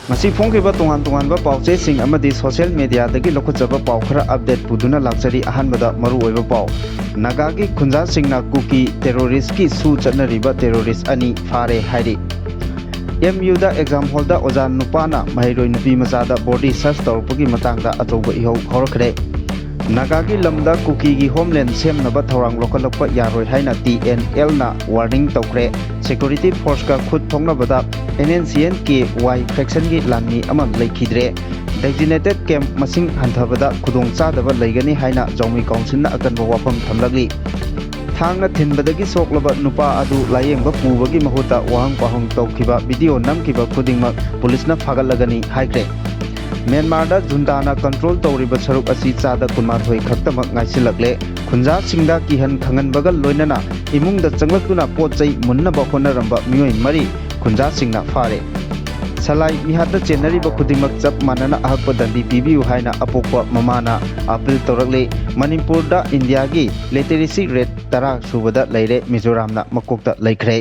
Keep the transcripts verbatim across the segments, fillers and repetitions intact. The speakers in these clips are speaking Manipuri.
ꯉꯁꯤ ꯐꯣꯡꯈꯤꯕ ꯇꯣꯉꯥꯟ ꯇꯣꯉꯥꯟꯕ ꯄꯥꯎꯆꯦꯁꯤꯡ ꯑꯃꯗꯤ ꯁꯣꯁꯤꯌꯦꯜ ꯃꯦꯗꯤꯌꯥꯗꯒꯤ ꯂꯧꯈꯠꯆꯕ ꯄꯥꯎ ꯈꯔ ꯑꯞꯗꯦꯠ ꯄꯨꯗꯨꯅ ꯂꯥꯛꯆꯔꯤ꯫ ꯑꯍꯥꯟꯕꯗ ꯃꯔꯨꯑꯣꯏꯕ ꯄꯥꯎ꯫ ꯅꯥꯒꯥꯒꯤ ꯈꯨꯟꯖꯥꯁꯤꯡꯅ ꯀꯨꯀꯤ ꯇꯦꯔꯣꯔꯤꯁꯀꯤ ꯁꯨ ꯆꯠꯅꯔꯤꯕ ꯇꯦꯔꯣꯔꯤꯁ ꯑꯅꯤ ꯐꯥꯔꯦ ꯍꯥꯏꯔꯤ꯫ ꯑꯦꯝ ꯌꯨꯗ ꯑꯦꯛꯖꯥꯝ ꯍꯣꯜꯗ ꯑꯣꯖꯥ ꯅꯨꯄꯥꯅ ꯃꯍꯩꯔꯣꯏ ꯅꯨꯄꯤ ꯃꯆꯥꯗ ꯕꯣꯗꯤ ꯁꯔꯆ ꯇꯧꯔꯛꯄꯒꯤ ꯃꯇꯥꯡꯗ ꯑꯆꯧꯕ ꯏꯍꯧ ꯍꯧꯔꯛꯈ꯭ꯔꯦ꯫ ꯅꯥꯒꯥꯒꯤ ꯂꯝꯗ ꯀꯨꯀꯤꯒꯤ ꯍꯣꯝꯂꯦꯟ ꯁꯦꯝꯅꯕ ꯊꯧꯔꯥꯡ ꯂꯧꯈꯠꯂꯛꯄ ꯌꯥꯔꯣꯏ ꯍꯥꯏꯅ ꯇꯤ ꯑꯦꯟ ꯑꯦꯜꯅ ꯋꯥꯔꯅꯤꯡ ꯇꯧꯈ꯭ꯔꯦ꯫ ꯁꯦꯀ꯭ꯌꯨꯔꯤꯇꯤ ꯐꯣꯔꯁꯀ ꯈꯨꯠ ꯊꯣꯛꯅꯕꯗ N N C N K Y ꯐ꯭ꯔꯦꯛꯁꯟꯒꯤ ꯂꯥꯟꯃꯤ ꯑꯃ ꯂꯩꯈꯤꯗ꯭ꯔꯦ꯫ ꯗꯦꯖꯤꯅꯦꯇꯦꯗ ꯀꯦꯝꯞ ꯃꯁꯤꯡ ꯍꯟꯊꯕꯗ ꯈꯨꯗꯣꯡꯆꯥꯗꯕ ꯂꯩꯒꯅꯤ ꯍꯥꯏꯅ ꯖꯥꯎꯃꯤ ꯀꯥꯎꯟꯁꯤꯜꯅ ꯑꯀꯟꯕ ꯋꯥꯐꯝ ꯊꯝꯂꯛꯂꯤ꯫ ꯊꯥꯡꯅ ꯊꯤꯟꯕꯗꯒꯤ ꯁꯣꯛꯂꯕ ꯅꯨꯄꯥ ꯑꯗꯨ ꯂꯥꯌꯦꯡꯕ ꯄꯨꯕꯒꯤ ꯃꯍꯨꯠꯇ ꯋꯥꯍꯪ ꯄꯥꯎꯍꯪ ꯇꯧꯈꯤꯕ ꯚꯤꯗꯤꯑꯣ ꯅꯝꯈꯤꯕ ꯈꯨꯗꯤꯡꯃꯛ ꯄꯨꯂꯤꯁꯅ ꯐꯥꯒꯠꯂꯒꯅꯤ ꯍꯥꯏꯈ꯭ꯔꯦ꯫ ꯃ꯭ꯌꯥꯟꯃꯥꯔꯗ ꯖꯨꯟꯇꯥꯅ ꯀꯟꯇ꯭ꯔꯣꯜ ꯇꯧꯔꯤꯕ ꯁꯔꯨꯛ ꯑꯁꯤ ꯆꯥꯗ ꯀꯨꯟꯃꯥꯊꯣꯏ ꯈꯛꯇꯃꯛ ꯉꯥꯏꯁꯤꯜꯂꯛꯂꯦ꯫ ꯈꯨꯟꯖꯥꯁꯤꯡꯗ ꯀꯤꯍꯟ ꯈꯪꯍꯟꯕꯒ ꯂꯣꯏꯅꯅ ꯏꯃꯨꯡꯗ ꯆꯪꯂꯛꯇꯨꯅ ꯄꯣꯠ ꯆꯩ ꯃꯨꯟꯅꯕ ꯍꯣꯠꯅꯔꯝꯕ ꯃꯤꯑꯣꯏ ꯃꯔꯤ ꯈꯨꯟꯖꯥꯁꯤꯡꯅ ꯐꯥꯔꯦ꯫ ꯁꯂꯥꯏ ꯃꯤꯍꯥꯠꯇ ꯆꯦꯟꯅꯔꯤꯕ ꯈꯨꯗꯤꯡꯃꯛ ꯆꯞ ꯃꯥꯟꯅꯅ ꯑꯍꯛꯄ ꯗꯟꯗꯤ ꯄꯤꯕꯤꯌꯨ ꯍꯥꯏꯅ ꯑꯄꯣꯛꯄ ꯃꯃꯥꯅ ꯑꯄꯤꯜ ꯇꯧꯔꯛꯂꯤ꯫ ꯃꯅꯤꯄꯨꯔꯗ ꯏꯟꯗꯤꯌꯥꯒꯤ ꯂꯤꯇꯔꯦꯁꯤ ꯔꯦꯠ ꯇꯔꯥ ꯁꯨꯕꯗ ꯂꯩꯔꯦ꯫ ꯃꯤꯖꯣꯔꯥꯝꯅ ꯃꯀꯣꯛꯇ ꯂꯩꯈ꯭ꯔꯦ꯫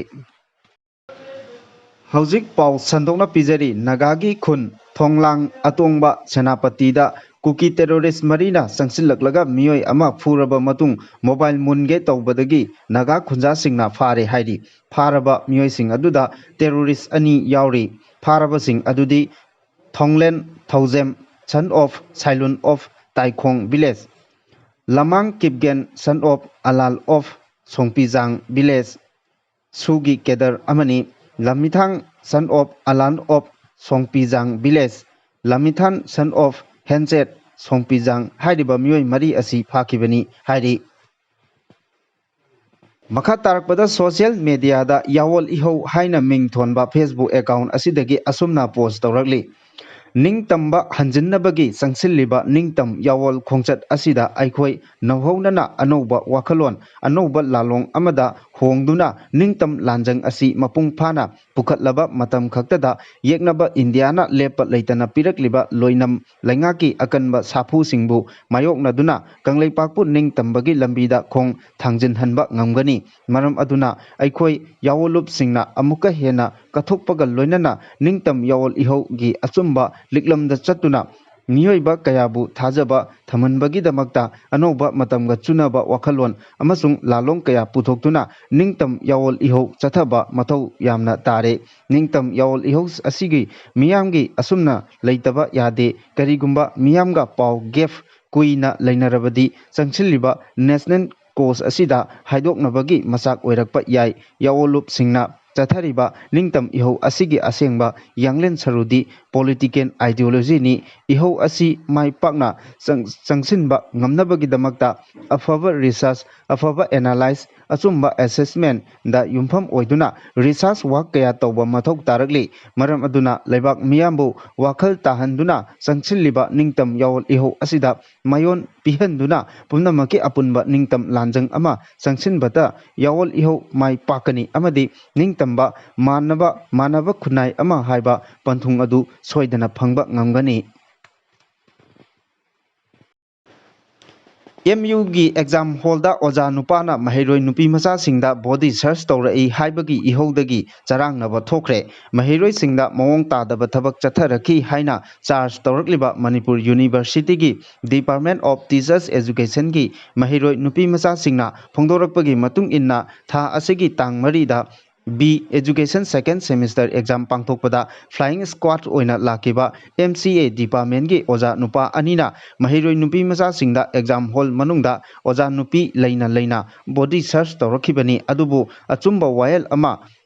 ꯍꯧꯖꯤꯛ ꯄꯥꯎ ꯁꯟꯗꯣꯛꯅ ꯄꯤꯖꯔꯤ꯫ ꯅꯥꯒꯥꯒꯤ ꯈꯨꯟ ꯊꯣꯡꯂꯥꯡ ꯑꯇꯣꯡꯕ ꯁꯦꯅꯥꯄꯇꯤꯗ ꯀꯨꯀꯤ ꯇꯦꯔꯣꯔꯤꯁ ꯃꯔꯤꯅ ꯆꯪꯁꯤꯜꯂꯛꯂꯒ ꯃꯤꯑꯣꯏ ꯑꯃ ꯐꯨꯔꯕ ꯃꯇꯨꯡ ꯃꯣꯕꯥꯏꯜ ꯃꯨꯟꯒꯦ ꯇꯧꯕꯗꯒꯤ ꯅꯥꯒꯥ ꯈꯨꯟꯖꯥꯁꯤꯡꯅ ꯐꯥꯔꯦ ꯍꯥꯏꯔꯤ꯫ ꯐꯥꯔꯕ ꯃꯤꯑꯣꯏꯁꯤꯡ ꯑꯗꯨꯗ ꯇꯦꯔꯣꯔꯤꯁ ꯑꯅꯤ ꯌꯥꯎꯔꯤ꯫ ꯐꯥꯔꯕꯁꯤꯡ ꯑꯗꯨꯗꯤ Thonglen Thoujem, son of Sailun of Taikhong village, Lamang Kipgen, son of Alal of Songpijang village, ꯁꯨꯒꯤ ꯀꯦꯗꯔ ꯑꯃꯅꯤ꯫ Lammithang, son of ꯑꯂꯥꯟ of Songpijang village, ꯂꯝꯃꯤꯊꯥꯟ, son of ꯍꯦꯟꯆꯦꯠ, ꯁꯣꯡꯄꯤꯖꯥꯡ ꯍꯥꯏꯔꯤꯕ ꯃꯤꯑꯣꯏ ꯃꯔꯤ ꯑꯁꯤ ꯐꯥꯈꯤꯕꯅꯤ ꯍꯥꯏꯔꯤ꯫ ꯃꯈꯥ ꯇꯥꯔꯛꯄꯗ ꯁꯣꯁꯤꯌꯦꯜ ꯃꯦꯗꯤꯌꯥꯗ ꯌꯥꯋꯣꯜ ꯏꯍꯧ ꯍꯥꯏꯅ ꯃꯤꯡ ꯊꯣꯟꯕ ꯐꯦꯁꯕꯨꯛ ꯑꯦꯀꯥꯎꯟ ꯑꯁꯤꯗꯒꯤ ꯑꯁꯨꯝꯅ ꯄꯣꯁ ꯇꯧꯔꯛꯂꯤ꯫ ꯅꯤꯡꯇꯝꯕ ꯍꯟꯖꯤꯟꯅꯕꯒꯤ ꯆꯪꯁꯤꯜꯂꯤꯕ ꯅꯤꯡꯇꯝ ꯌꯥꯋꯣꯜ ꯈꯣꯡꯆꯠ ꯑꯁꯤꯗ ꯑꯩꯈꯣꯏ ꯅꯧꯍꯧꯅꯅ ꯑꯅꯧꯕ ꯋꯥꯈꯜꯂꯣꯟ, ꯑꯅꯧꯕ ꯂꯥꯂꯣꯡ ꯑꯃꯗ ꯍꯣꯡꯗꯨꯅ ꯅꯤꯡꯇꯝ ꯂꯥꯟꯖꯪ ꯑꯁꯤ ꯃꯄꯨꯡ ꯐꯥꯅ ꯄꯨꯈꯠꯂꯕ ꯃꯇꯝ ꯈꯛꯇꯗ ꯌꯦꯛꯅꯕ ꯏꯟꯗꯤꯌꯥꯅ ꯂꯦꯞꯄ ꯂꯩꯇꯅ ꯄꯤꯔꯛꯂꯤꯕ ꯂꯣꯏꯅꯝ ꯂꯩꯉꯥꯛꯀꯤ ꯑꯀꯟꯕ ꯁꯥꯐꯨꯁꯤꯡꯕꯨ ꯃꯥꯌꯣꯛꯅꯗꯨꯅ ꯀꯪꯂꯩꯄꯥꯛꯄꯨ ꯅꯤꯡꯇꯝꯕꯒꯤ ꯂꯝꯕꯤꯗ ꯈꯣꯡ ꯊꯥꯡꯖꯤꯟꯍꯟꯕ ꯉꯝꯒꯅꯤ꯫ ꯃꯔꯝ ꯑꯗꯨꯅ ꯑꯩꯈꯣꯏ ꯌꯥꯑꯣꯟꯂꯨꯞꯁꯤꯡꯅ ꯑꯃꯨꯛꯀ ꯍꯦꯟꯅ ꯀꯠꯊꯣꯛꯄꯒ ꯂꯣꯏꯅꯅ ꯅꯤꯡꯇꯝ ꯌꯥꯑꯣꯟ ꯏꯍꯧꯒꯤ ꯑꯆꯨꯝꯕ ꯂꯤꯛꯂꯝꯗ ꯆꯠꯇꯨꯅ ꯃꯤꯑꯣꯏꯕ ꯀꯌꯥꯕꯨ ꯊꯥꯖꯕ ꯊꯝꯍꯟꯕꯒꯤꯗꯃꯛꯇ ꯑꯅꯧꯕ ꯃꯇꯝꯒ ꯆꯨꯅꯕ ꯋꯥꯈꯜꯂꯣꯟ ꯑꯃꯁꯨꯡ ꯂꯥꯂꯣꯡ ꯀꯌꯥ ꯄꯨꯊꯣꯛꯇꯨꯅ ꯅꯤꯡꯇꯝ ꯌꯥꯑꯣꯟ ꯏꯍꯧ ꯆꯠꯊꯕ ꯃꯊꯧ ꯌꯥꯝꯅ ꯇꯥꯔꯦ꯫ ꯅꯤꯡꯇꯝ ꯌꯥꯑꯣꯟ ꯏꯍꯧ ꯑꯁꯤꯒꯤ ꯃꯤꯌꯥꯝꯒꯤ ꯑꯁꯨꯝꯅ ꯂꯩꯇꯕ ꯌꯥꯗꯦ꯫ ꯀꯔꯤꯒꯨꯝꯕ ꯃꯤꯌꯥꯝꯒ ꯄꯥꯎ ꯒꯦꯞ ꯀꯨꯏꯅ ꯂꯩꯅꯔꯕꯗꯤ ꯆꯪꯁꯤꯜꯂꯤꯕ ꯅꯦꯁꯅꯦꯜ ꯀꯣꯁ ꯑꯁꯤꯗ ꯍꯥꯏꯗꯣꯛꯅꯕꯒꯤ ꯃꯆꯥꯛ ꯑꯣꯏꯔꯛꯄ ꯌꯥꯏ꯫ ꯌꯥꯑꯣꯟꯂꯨꯞꯁꯤꯡꯅ ꯆꯠꯊꯔꯤꯕ ꯅꯤꯡꯇꯝ ꯏꯍꯧ ꯑꯁꯤꯒꯤ ꯑꯁꯦꯡꯕ ꯌꯥꯡꯂꯦꯟ ꯁꯔꯨꯗꯤ ꯄꯣꯂꯤꯇꯤꯀꯦꯜ ꯑꯥꯏꯗꯤꯌꯣꯂꯣꯖꯤꯅꯤ꯫ ꯏꯍꯧ ꯑꯁꯤ ꯃꯥꯏ ꯄꯥꯛꯅ ꯆꯪ-, ꯆꯪꯁꯤꯟꯕ ꯉꯝꯅꯕꯒꯤꯗꯃꯛꯇ ꯑꯐꯕ ꯔꯤꯁꯔꯁ, ꯑꯐꯕ ꯑꯦꯅꯥꯂꯥꯏꯁ, ꯑꯆꯨꯝꯕ ꯑꯦꯁꯦꯁꯃꯦꯟꯗ ꯌꯨꯝꯐꯝ ꯑꯣꯏꯗꯨꯅ ꯔꯤꯁꯔꯁ ꯋꯥꯔꯛ ꯀꯌꯥ ꯇꯧꯕ ꯃꯊꯧ ꯇꯥꯔꯛꯂꯤ꯫ ꯃꯔꯝ ꯑꯗꯨꯅ ꯂꯩꯕꯥꯛ ꯃꯤꯌꯥꯝꯕꯨ ꯋꯥꯈꯜ ꯇꯥꯍꯟꯗꯨꯅ ꯆꯪꯁꯤꯜꯂꯤꯕ ꯅꯤꯡꯇꯝ ꯌꯥꯑꯣꯟ ꯏꯍꯧ ꯑꯁꯤꯗ ꯃꯥꯏꯑꯣꯟ ꯄꯤꯍꯟꯗꯨꯅ ꯄꯨꯝꯅꯃꯛꯀꯤ ꯑꯄꯨꯟꯕ ꯅꯤꯡꯇꯝ ꯂꯥꯟꯖꯪ ꯑꯃ ꯆꯪꯁꯤꯟꯕꯗ ꯌꯥꯑꯣꯟ ꯏꯍꯧ ꯃꯥꯏ ꯄꯥꯛꯀꯅꯤ ꯑꯃꯗꯤ ꯅꯤꯡꯇꯝꯕ ꯃꯥꯟꯅꯕ, ꯃꯥꯟꯅꯕ ꯈꯨꯟꯅꯥꯏ ꯑꯃ ꯍꯥꯏꯕ ꯄꯟꯊꯨꯡ ꯑꯗꯨ ꯁꯣꯏꯗꯅ ꯐꯪꯕ ꯉꯝꯒꯅꯤ꯫ ꯑꯦꯝ ꯌꯨꯒꯤ ꯑꯦꯛꯖꯥꯝ ꯍꯣꯜꯗ ꯑꯣꯖꯥ ꯅꯨꯄꯥꯅ ꯃꯍꯩꯔꯣꯏ ꯅꯨꯄꯤ ꯃꯆꯥꯁꯤꯡꯗ ꯕꯣꯗꯤ ꯁꯔꯆ ꯇꯧꯔꯛꯏ ꯍꯥꯏꯕꯒꯤ ꯏꯍꯧꯗꯒꯤ ꯆꯔꯥꯡꯅꯕ ꯊꯣꯛꯈ꯭ꯔꯦ꯫ ꯃꯍꯩꯔꯣꯏꯁꯤꯡꯗ ꯃꯑꯣꯡ ꯇꯥꯗꯕ ꯊꯕꯛ ꯆꯠꯊꯔꯛꯈꯤ ꯍꯥꯏꯅ ꯆꯥꯔꯖ ꯇꯧꯔꯛꯂꯤꯕ ꯃꯅꯤꯄꯨꯔ ꯌꯨꯅꯤꯚꯔꯁꯤꯇꯤꯒꯤ ꯗꯤꯄꯥꯔꯠꯃꯦꯟ ꯑꯣꯐ ꯇꯤꯆꯔꯁ ꯑꯦꯖꯨꯀꯦꯁꯟꯒꯤ ꯃꯍꯩꯔꯣꯏ ꯅꯨꯄꯤ ꯃꯆꯥꯁꯤꯡꯅ ꯐꯣꯡꯗꯣꯔꯛꯄꯒꯤ ꯃꯇꯨꯡ ꯏꯟꯅ, ꯊꯥ ꯑꯁꯤꯒꯤ ꯇꯥꯡ ꯃꯔꯤꯗ ꯕꯤ ꯑꯦꯖꯨꯀꯦꯁꯟ ꯁꯦꯀꯦꯟ ꯁꯦꯃꯤꯁꯇꯔ ꯑꯦꯛꯖꯥꯝ ꯄꯥꯡꯊꯣꯛꯄꯗ ꯐ꯭ꯂꯥꯏꯌꯤꯡ ꯁ꯭ꯀ꯭ꯋꯥꯠ ꯑꯣꯏꯅ ꯂꯥꯛꯈꯤꯕ ꯑꯦꯝ ꯁꯤ ꯑꯦ ꯗꯤꯄꯥꯔꯠꯃꯦꯟꯒꯤ ꯑꯣꯖꯥ ꯅꯨꯄꯥ ꯑꯅꯤꯅ ꯃꯍꯩꯔꯣꯏ ꯅꯨꯄꯤ ꯃꯆꯥꯁꯤꯡꯗ ꯑꯦꯛꯖꯥꯝ ꯍꯣꯜ ꯃꯅꯨꯡꯗ ꯑꯣꯖꯥ ꯅꯨꯄꯤ ꯂꯩꯅ ꯂꯩꯅ ꯕꯣꯗꯤ ꯁꯔꯆ ꯇꯧꯔꯛꯈꯤꯕꯅꯤ꯫ ꯑꯗꯨꯕꯨ ꯑꯆꯨꯝꯕ ꯋꯥꯌꯦꯜ ꯑꯃ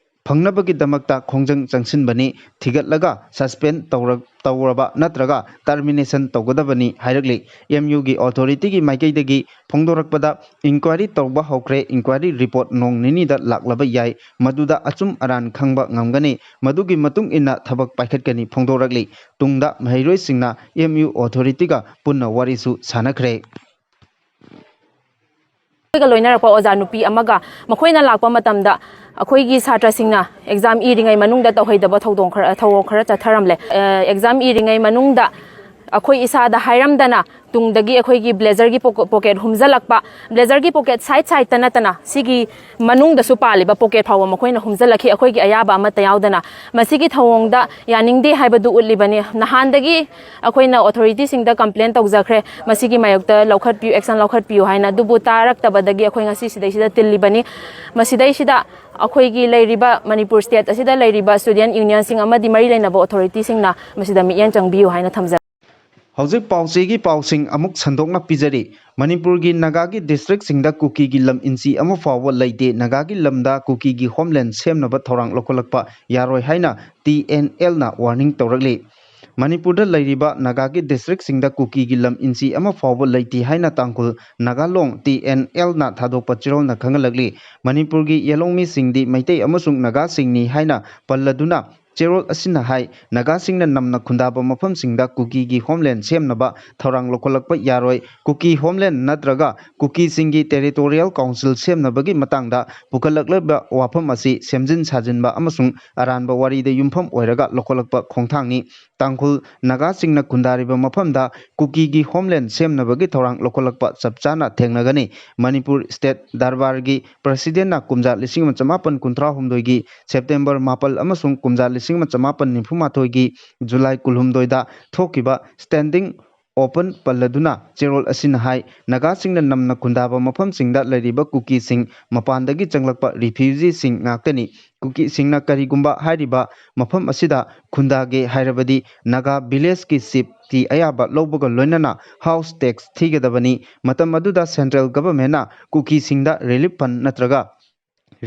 ꯐꯪꯅꯕꯒꯤꯗꯃꯛꯇ ꯈꯣꯡꯖꯪ ꯆꯪꯁꯤꯟꯕꯅꯤ, ꯊꯤꯒꯠꯂꯒ ꯁꯁꯄꯦꯟ ꯇꯧꯔ-, ꯇꯧꯔꯕ ꯅꯠꯇ꯭ꯔꯒ ꯇꯔꯃꯤꯅꯦꯁꯟ ꯇꯧꯒꯗꯕꯅꯤ ꯍꯥꯏꯔꯛꯂꯤ꯫ ꯑꯦꯝ ꯌꯨꯒꯤ ꯑꯣꯊꯣꯔꯤꯇꯤꯒꯤ ꯃꯥꯏꯀꯩꯗꯒꯤ ꯐꯣꯡꯗꯣꯔꯛꯄꯗ, ꯏꯟꯀ꯭ꯋꯥꯏꯔꯤ ꯇꯧꯕ ꯍꯧꯈ꯭ꯔꯦ, ꯏꯟꯀ꯭ꯋꯥꯏꯔꯤ ꯔꯤꯄꯣꯔꯠ ꯅꯣꯡ ꯅꯤꯅꯤꯗ ꯂꯥꯛꯂꯕ ꯌꯥꯏ, ꯃꯗꯨꯗ ꯑꯆꯨꯝ ꯑꯔꯥꯟ ꯈꯪꯕ ꯉꯝꯒꯅꯤ, ꯃꯗꯨꯒꯤ ꯃꯇꯨꯡ ꯏꯟꯅ ꯊꯕꯛ ꯄꯥꯏꯈꯠꯀꯅꯤ ꯐꯣꯡꯗꯣꯔꯛꯂꯤ꯫ ꯇꯨꯡꯗ ꯃꯍꯩꯔꯣꯏꯁꯤꯡꯅ ꯑꯦꯝ ꯌꯨ ꯑꯣꯊꯣꯔꯤꯇꯤꯒ ꯄꯨꯟꯅ ꯋꯥꯔꯤꯁꯨ ꯁꯥꯟꯅꯈ꯭ꯔꯦ꯫ ꯑꯩꯈꯣꯏꯒ ꯂꯣꯏꯅꯔꯛꯄ ꯑꯣꯖꯥ ꯅꯨꯄꯤ ꯑꯃꯒ ꯃꯈꯣꯏꯅ ꯂꯥꯛꯄ ꯃꯇꯝꯗ ꯑꯩꯈꯣꯏꯒꯤ ꯁꯥꯇ꯭ꯔꯁꯤꯡꯅ ꯑꯦꯛꯖꯥꯝ ꯏꯔꯤꯉꯩ ꯃꯅꯨꯡꯗ ꯇꯧꯍꯩꯗꯕ ꯊꯧꯗꯣꯡ ꯈꯔ ꯊꯧꯑꯣꯡ ꯈꯔ ꯆꯠꯊꯔꯝꯂꯦ꯫ ꯑꯦ, ꯑꯦꯛꯖꯥꯝ ꯏꯔꯤꯉꯩ ꯃꯅꯨꯡꯗ ꯑꯩꯈꯣꯏ ꯏꯁꯥꯗ ꯍꯥꯏꯔꯝꯗꯅ ꯇꯨꯡꯗꯒꯤ ꯑꯩꯈꯣꯏꯒꯤ ꯕ꯭ꯂꯦꯖꯔꯒꯤ ꯄꯣꯀꯣ-, ꯄꯣꯀꯦꯠ ꯍꯨꯝꯖꯤꯜꯂꯛꯄ, ꯕ꯭ꯂꯦꯖꯔꯒꯤ ꯄꯣꯀꯦꯠ ꯁꯥꯏꯠ ꯁꯥꯏꯠꯇ ꯅꯠꯇꯅ ꯁꯤꯒꯤ ꯃꯅꯨꯡꯗꯁꯨ ꯄꯥꯜꯂꯤꯕ ꯄꯣꯀꯦꯠ ꯐꯥꯎꯕ ꯃꯈꯣꯏꯅ ꯍꯨꯝꯖꯤꯜꯂꯛꯈꯤ꯫ ꯑꯩꯈꯣꯏꯒꯤ ꯑꯌꯥꯕ ꯑꯃꯠꯇ ꯌꯥꯎꯗꯅ ꯃꯁꯤꯒꯤ ꯊꯧꯑꯣꯡꯗ ꯌꯥꯅꯤꯡꯗꯦ ꯍꯥꯏꯕꯗꯨ ꯎꯠꯂꯤꯕꯅꯤ꯫ ꯅꯍꯥꯟꯗꯒꯤ ꯑꯩꯈꯣꯏꯅ ꯑꯣꯊꯣꯔꯤꯇꯤꯁꯤꯡꯗ ꯀꯝꯄ꯭ꯂꯦꯟ ꯇꯧꯖꯈ꯭ꯔꯦ, ꯃꯁꯤꯒꯤ ꯃꯥꯌꯣꯛꯇ ꯂꯧꯈꯠꯄꯤꯌꯨ, ꯑꯦꯛꯁꯟ ꯂꯧꯈꯠꯄꯤꯌꯨ ꯍꯥꯏꯅ꯫ ꯑꯗꯨꯕꯨ ꯇꯥꯔꯛꯇꯕꯗꯒꯤ ꯑꯩꯈꯣꯏ ꯉꯁꯤ ꯁꯤꯗꯩꯁꯤꯗ ꯇꯤꯜꯂꯤꯕꯅꯤ꯫ ꯃꯁꯤꯗꯩꯁꯤꯗ ꯑꯩꯈꯣꯏꯒꯤ ꯂꯩꯔꯤꯕ ꯃꯅꯤꯄꯨꯔ ꯁ꯭ꯇꯦꯠ ꯑꯁꯤꯗ ꯂꯩꯔꯤꯕ ꯁ꯭ꯇꯨꯗꯦꯟꯠ ꯌꯨꯅꯤꯌꯟꯁꯤꯡ ꯑꯃꯗꯤ ꯃꯔꯤ ꯂꯩꯅꯕ ꯑꯣꯊꯣꯔꯤꯇꯤꯁꯤꯡꯅ ꯃꯁꯤꯗ ꯃꯤꯠꯌꯦꯡ ꯆꯪꯕꯤꯌꯨ ꯍꯥꯏꯅ ꯊꯝꯖꯔꯤ꯫ ꯍꯧꯖꯤꯛ ꯄꯥꯎꯆꯦꯒꯤ ꯄꯥꯎꯁꯤꯡ ꯑꯃꯨꯛ ꯁꯟꯗꯣꯛꯅ ꯄꯤꯖꯔꯤ꯫ ꯃꯅꯤꯄꯨꯔꯒꯤ ꯅꯥꯒꯥꯒꯤ ꯗꯤꯁꯇ꯭ꯔꯤꯛꯁꯤꯡꯗ ꯀꯨꯀꯤꯒꯤ ꯂꯝ ꯏꯟꯆꯤ ꯑꯃ ꯐꯥꯎꯕ ꯂꯩꯇꯦ꯫ ꯅꯥꯒꯥꯒꯤ ꯂꯝꯗ ꯀꯨꯀꯤꯒꯤ ꯍꯣꯝꯂꯦꯟ ꯁꯦꯝꯅꯕ ꯊꯧꯔꯥꯡ ꯂꯧꯈꯠꯂꯛꯄ ꯌꯥꯔꯣꯏ ꯍꯥꯏꯅ ꯇꯤ ꯑꯦꯟ ꯑꯦꯜꯅ ꯋꯥꯔꯅꯤꯡ ꯇꯧꯔꯛꯂꯤ꯫ ꯃꯅꯤꯄꯨꯔꯗ ꯂꯩꯔꯤꯕ ꯅꯥꯒꯥꯒꯤ ꯗꯤꯁꯇ꯭ꯔꯤꯛꯁꯤꯡꯗ ꯀꯨꯀꯤꯒꯤ ꯂꯝ ꯏꯟꯆꯤ ꯑꯃ ꯐꯥꯎꯕ ꯂꯩꯇꯦ ꯍꯥꯏꯅ ꯇꯥꯡꯈꯨꯜ ꯅꯥꯒꯥ ꯂꯣꯡ ꯇꯤ ꯑꯦꯟ ꯑꯦꯜꯅ ꯊꯥꯗꯣꯛꯄ ꯆꯦꯔꯣꯜꯅ ꯈꯪꯍꯜꯂꯛꯂꯤ꯫ ꯃꯅꯤꯄꯨꯔꯒꯤ ꯌꯦꯜꯍꯧꯃꯤꯁꯤꯡꯗꯤ ꯃꯩꯇꯩ ꯑꯃꯁꯨꯡ ꯅꯥꯒꯥꯁꯤꯡꯅꯤ ꯍꯥꯏꯅ ꯄꯜꯂꯗꯨꯅ ꯆꯦꯔꯣꯜ ꯑꯁꯤꯅ ꯍꯥꯏ, ꯅꯥꯒꯥꯁꯤꯡꯅ ꯅꯝꯅ ꯈꯨꯟꯗꯥꯕ ꯃꯐꯝꯁꯤꯡꯗ ꯀꯨꯀꯤꯒꯤ ꯍꯣꯝꯂꯦꯟ ꯁꯦꯝꯅꯕ ꯊꯧꯔꯥꯡ ꯂꯧꯈꯠꯂꯛꯄ ꯌꯥꯔꯣꯏ꯫ ꯀꯨꯀꯤ ꯍꯣꯝꯂꯦꯟ ꯅꯠꯇ꯭ꯔꯒ ꯀꯨꯀꯤꯁꯤꯡꯒꯤ ꯇꯦꯔꯤꯇꯣꯔꯤꯌꯦꯜ ꯀꯥꯎꯟꯁꯤꯜ ꯁꯦꯝꯅꯕꯒꯤ ꯃꯇꯥꯡꯗ ꯄꯨꯈꯠꯂꯛꯂꯤꯕ ꯋꯥꯐꯝ ꯑꯁꯤ ꯁꯦꯝꯖꯤꯟ ꯁꯥꯖꯤꯟꯕ ꯑꯃꯁꯨꯡ ꯑꯔꯥꯟꯕ ꯋꯥꯔꯤꯗ ꯌꯨꯝꯐꯝ ꯑꯣꯏꯔꯒ ꯂꯧꯈꯠꯂꯛꯄ ꯈꯣꯡꯊꯥꯡꯅꯤ꯫ ꯇꯥꯡꯈꯨꯜ ꯅꯥꯒꯥꯁꯤꯡꯅ ꯈꯨꯟꯗꯥꯔꯤꯕ ꯃꯐꯝꯗ ꯀꯨꯀꯤꯒꯤ ꯍꯣꯝꯂꯦꯟ ꯁꯦꯝꯅꯕꯒꯤ ꯊꯧꯔꯥꯡ ꯂꯧꯈꯠꯂꯛꯄ ꯆꯞ ꯆꯥꯅ ꯊꯦꯡꯅꯒꯅꯤ꯫ ꯃꯅꯤꯄꯨꯔ ꯁ꯭ꯇꯦꯠ ꯗꯔꯕꯥꯔꯒꯤ ꯄ꯭ꯔꯁꯤꯗꯦꯟꯅ ꯀꯨꯝꯖꯥ ꯂꯤꯁꯤꯡ ꯑꯃ ꯆꯃꯥꯄꯟ ꯀꯨꯟꯊ꯭ꯔꯥ ꯍꯨꯝꯗꯣꯏꯒꯤ ꯁꯦꯞꯇꯦꯝꯕꯔ ꯃꯥꯄꯜ ꯑꯃꯁꯨꯡ ꯀꯨꯝꯖꯥ ꯂꯤꯁꯤꯡ ꯑꯃ ꯆꯃꯥꯄꯟ ꯅꯤꯐꯨ ꯃꯥꯊꯣꯏꯒꯤ ꯖꯨꯂꯥꯏ ꯀꯨꯟꯍꯨꯝꯗꯣꯏꯗ ꯊꯣꯛꯈꯤꯕ ꯁ꯭ꯇꯦꯟꯗꯤꯡ ꯑꯣꯄꯟ ꯄꯜꯂꯗꯨꯅ ꯆꯦꯔꯣꯜ ꯑꯁꯤꯅ ꯍꯥꯏ, ꯅꯥꯒꯥꯁꯤꯡꯅ ꯅꯝꯅ ꯈꯨꯟꯗꯥꯕ ꯃꯐꯝꯁꯤꯡꯗ ꯂꯩꯔꯤꯕ ꯀꯨꯀꯤꯁꯤꯡ ꯃꯄꯥꯟꯗꯒꯤ ꯆꯪꯂꯛꯄ ꯔꯤꯐ꯭ꯌꯨꯖꯤꯁꯤꯡ ꯉꯥꯛꯇꯅꯤ꯫ ꯀꯨꯀꯤꯁꯤꯡꯅ ꯀꯔꯤꯒꯨꯝꯕ ꯍꯥꯏꯔꯤꯕ ꯃꯐꯝ ꯑꯁꯤꯗ ꯈꯨꯟꯗꯥꯒꯦ ꯍꯥꯏꯔꯕꯗꯤ ꯅꯥꯒꯥ ꯚꯤꯂꯦꯖꯀꯤ ꯆꯤꯐꯀꯤ ꯑꯌꯥꯕ ꯂꯧꯕꯒ ꯂꯣꯏꯅꯅ ꯍꯥꯎꯁ ꯇꯦꯛꯁ ꯊꯤꯒꯗꯕꯅꯤ꯫ ꯃꯇꯝ ꯑꯗꯨꯗ ꯁꯦꯟꯇ꯭ꯔꯦꯜ ꯒꯚꯔꯟꯃꯦꯟꯠꯅ ꯀꯨꯀꯤꯁꯤꯡꯗ ꯔꯤꯂꯤꯐ ꯐꯟ ꯅꯠꯇ꯭ꯔꯒ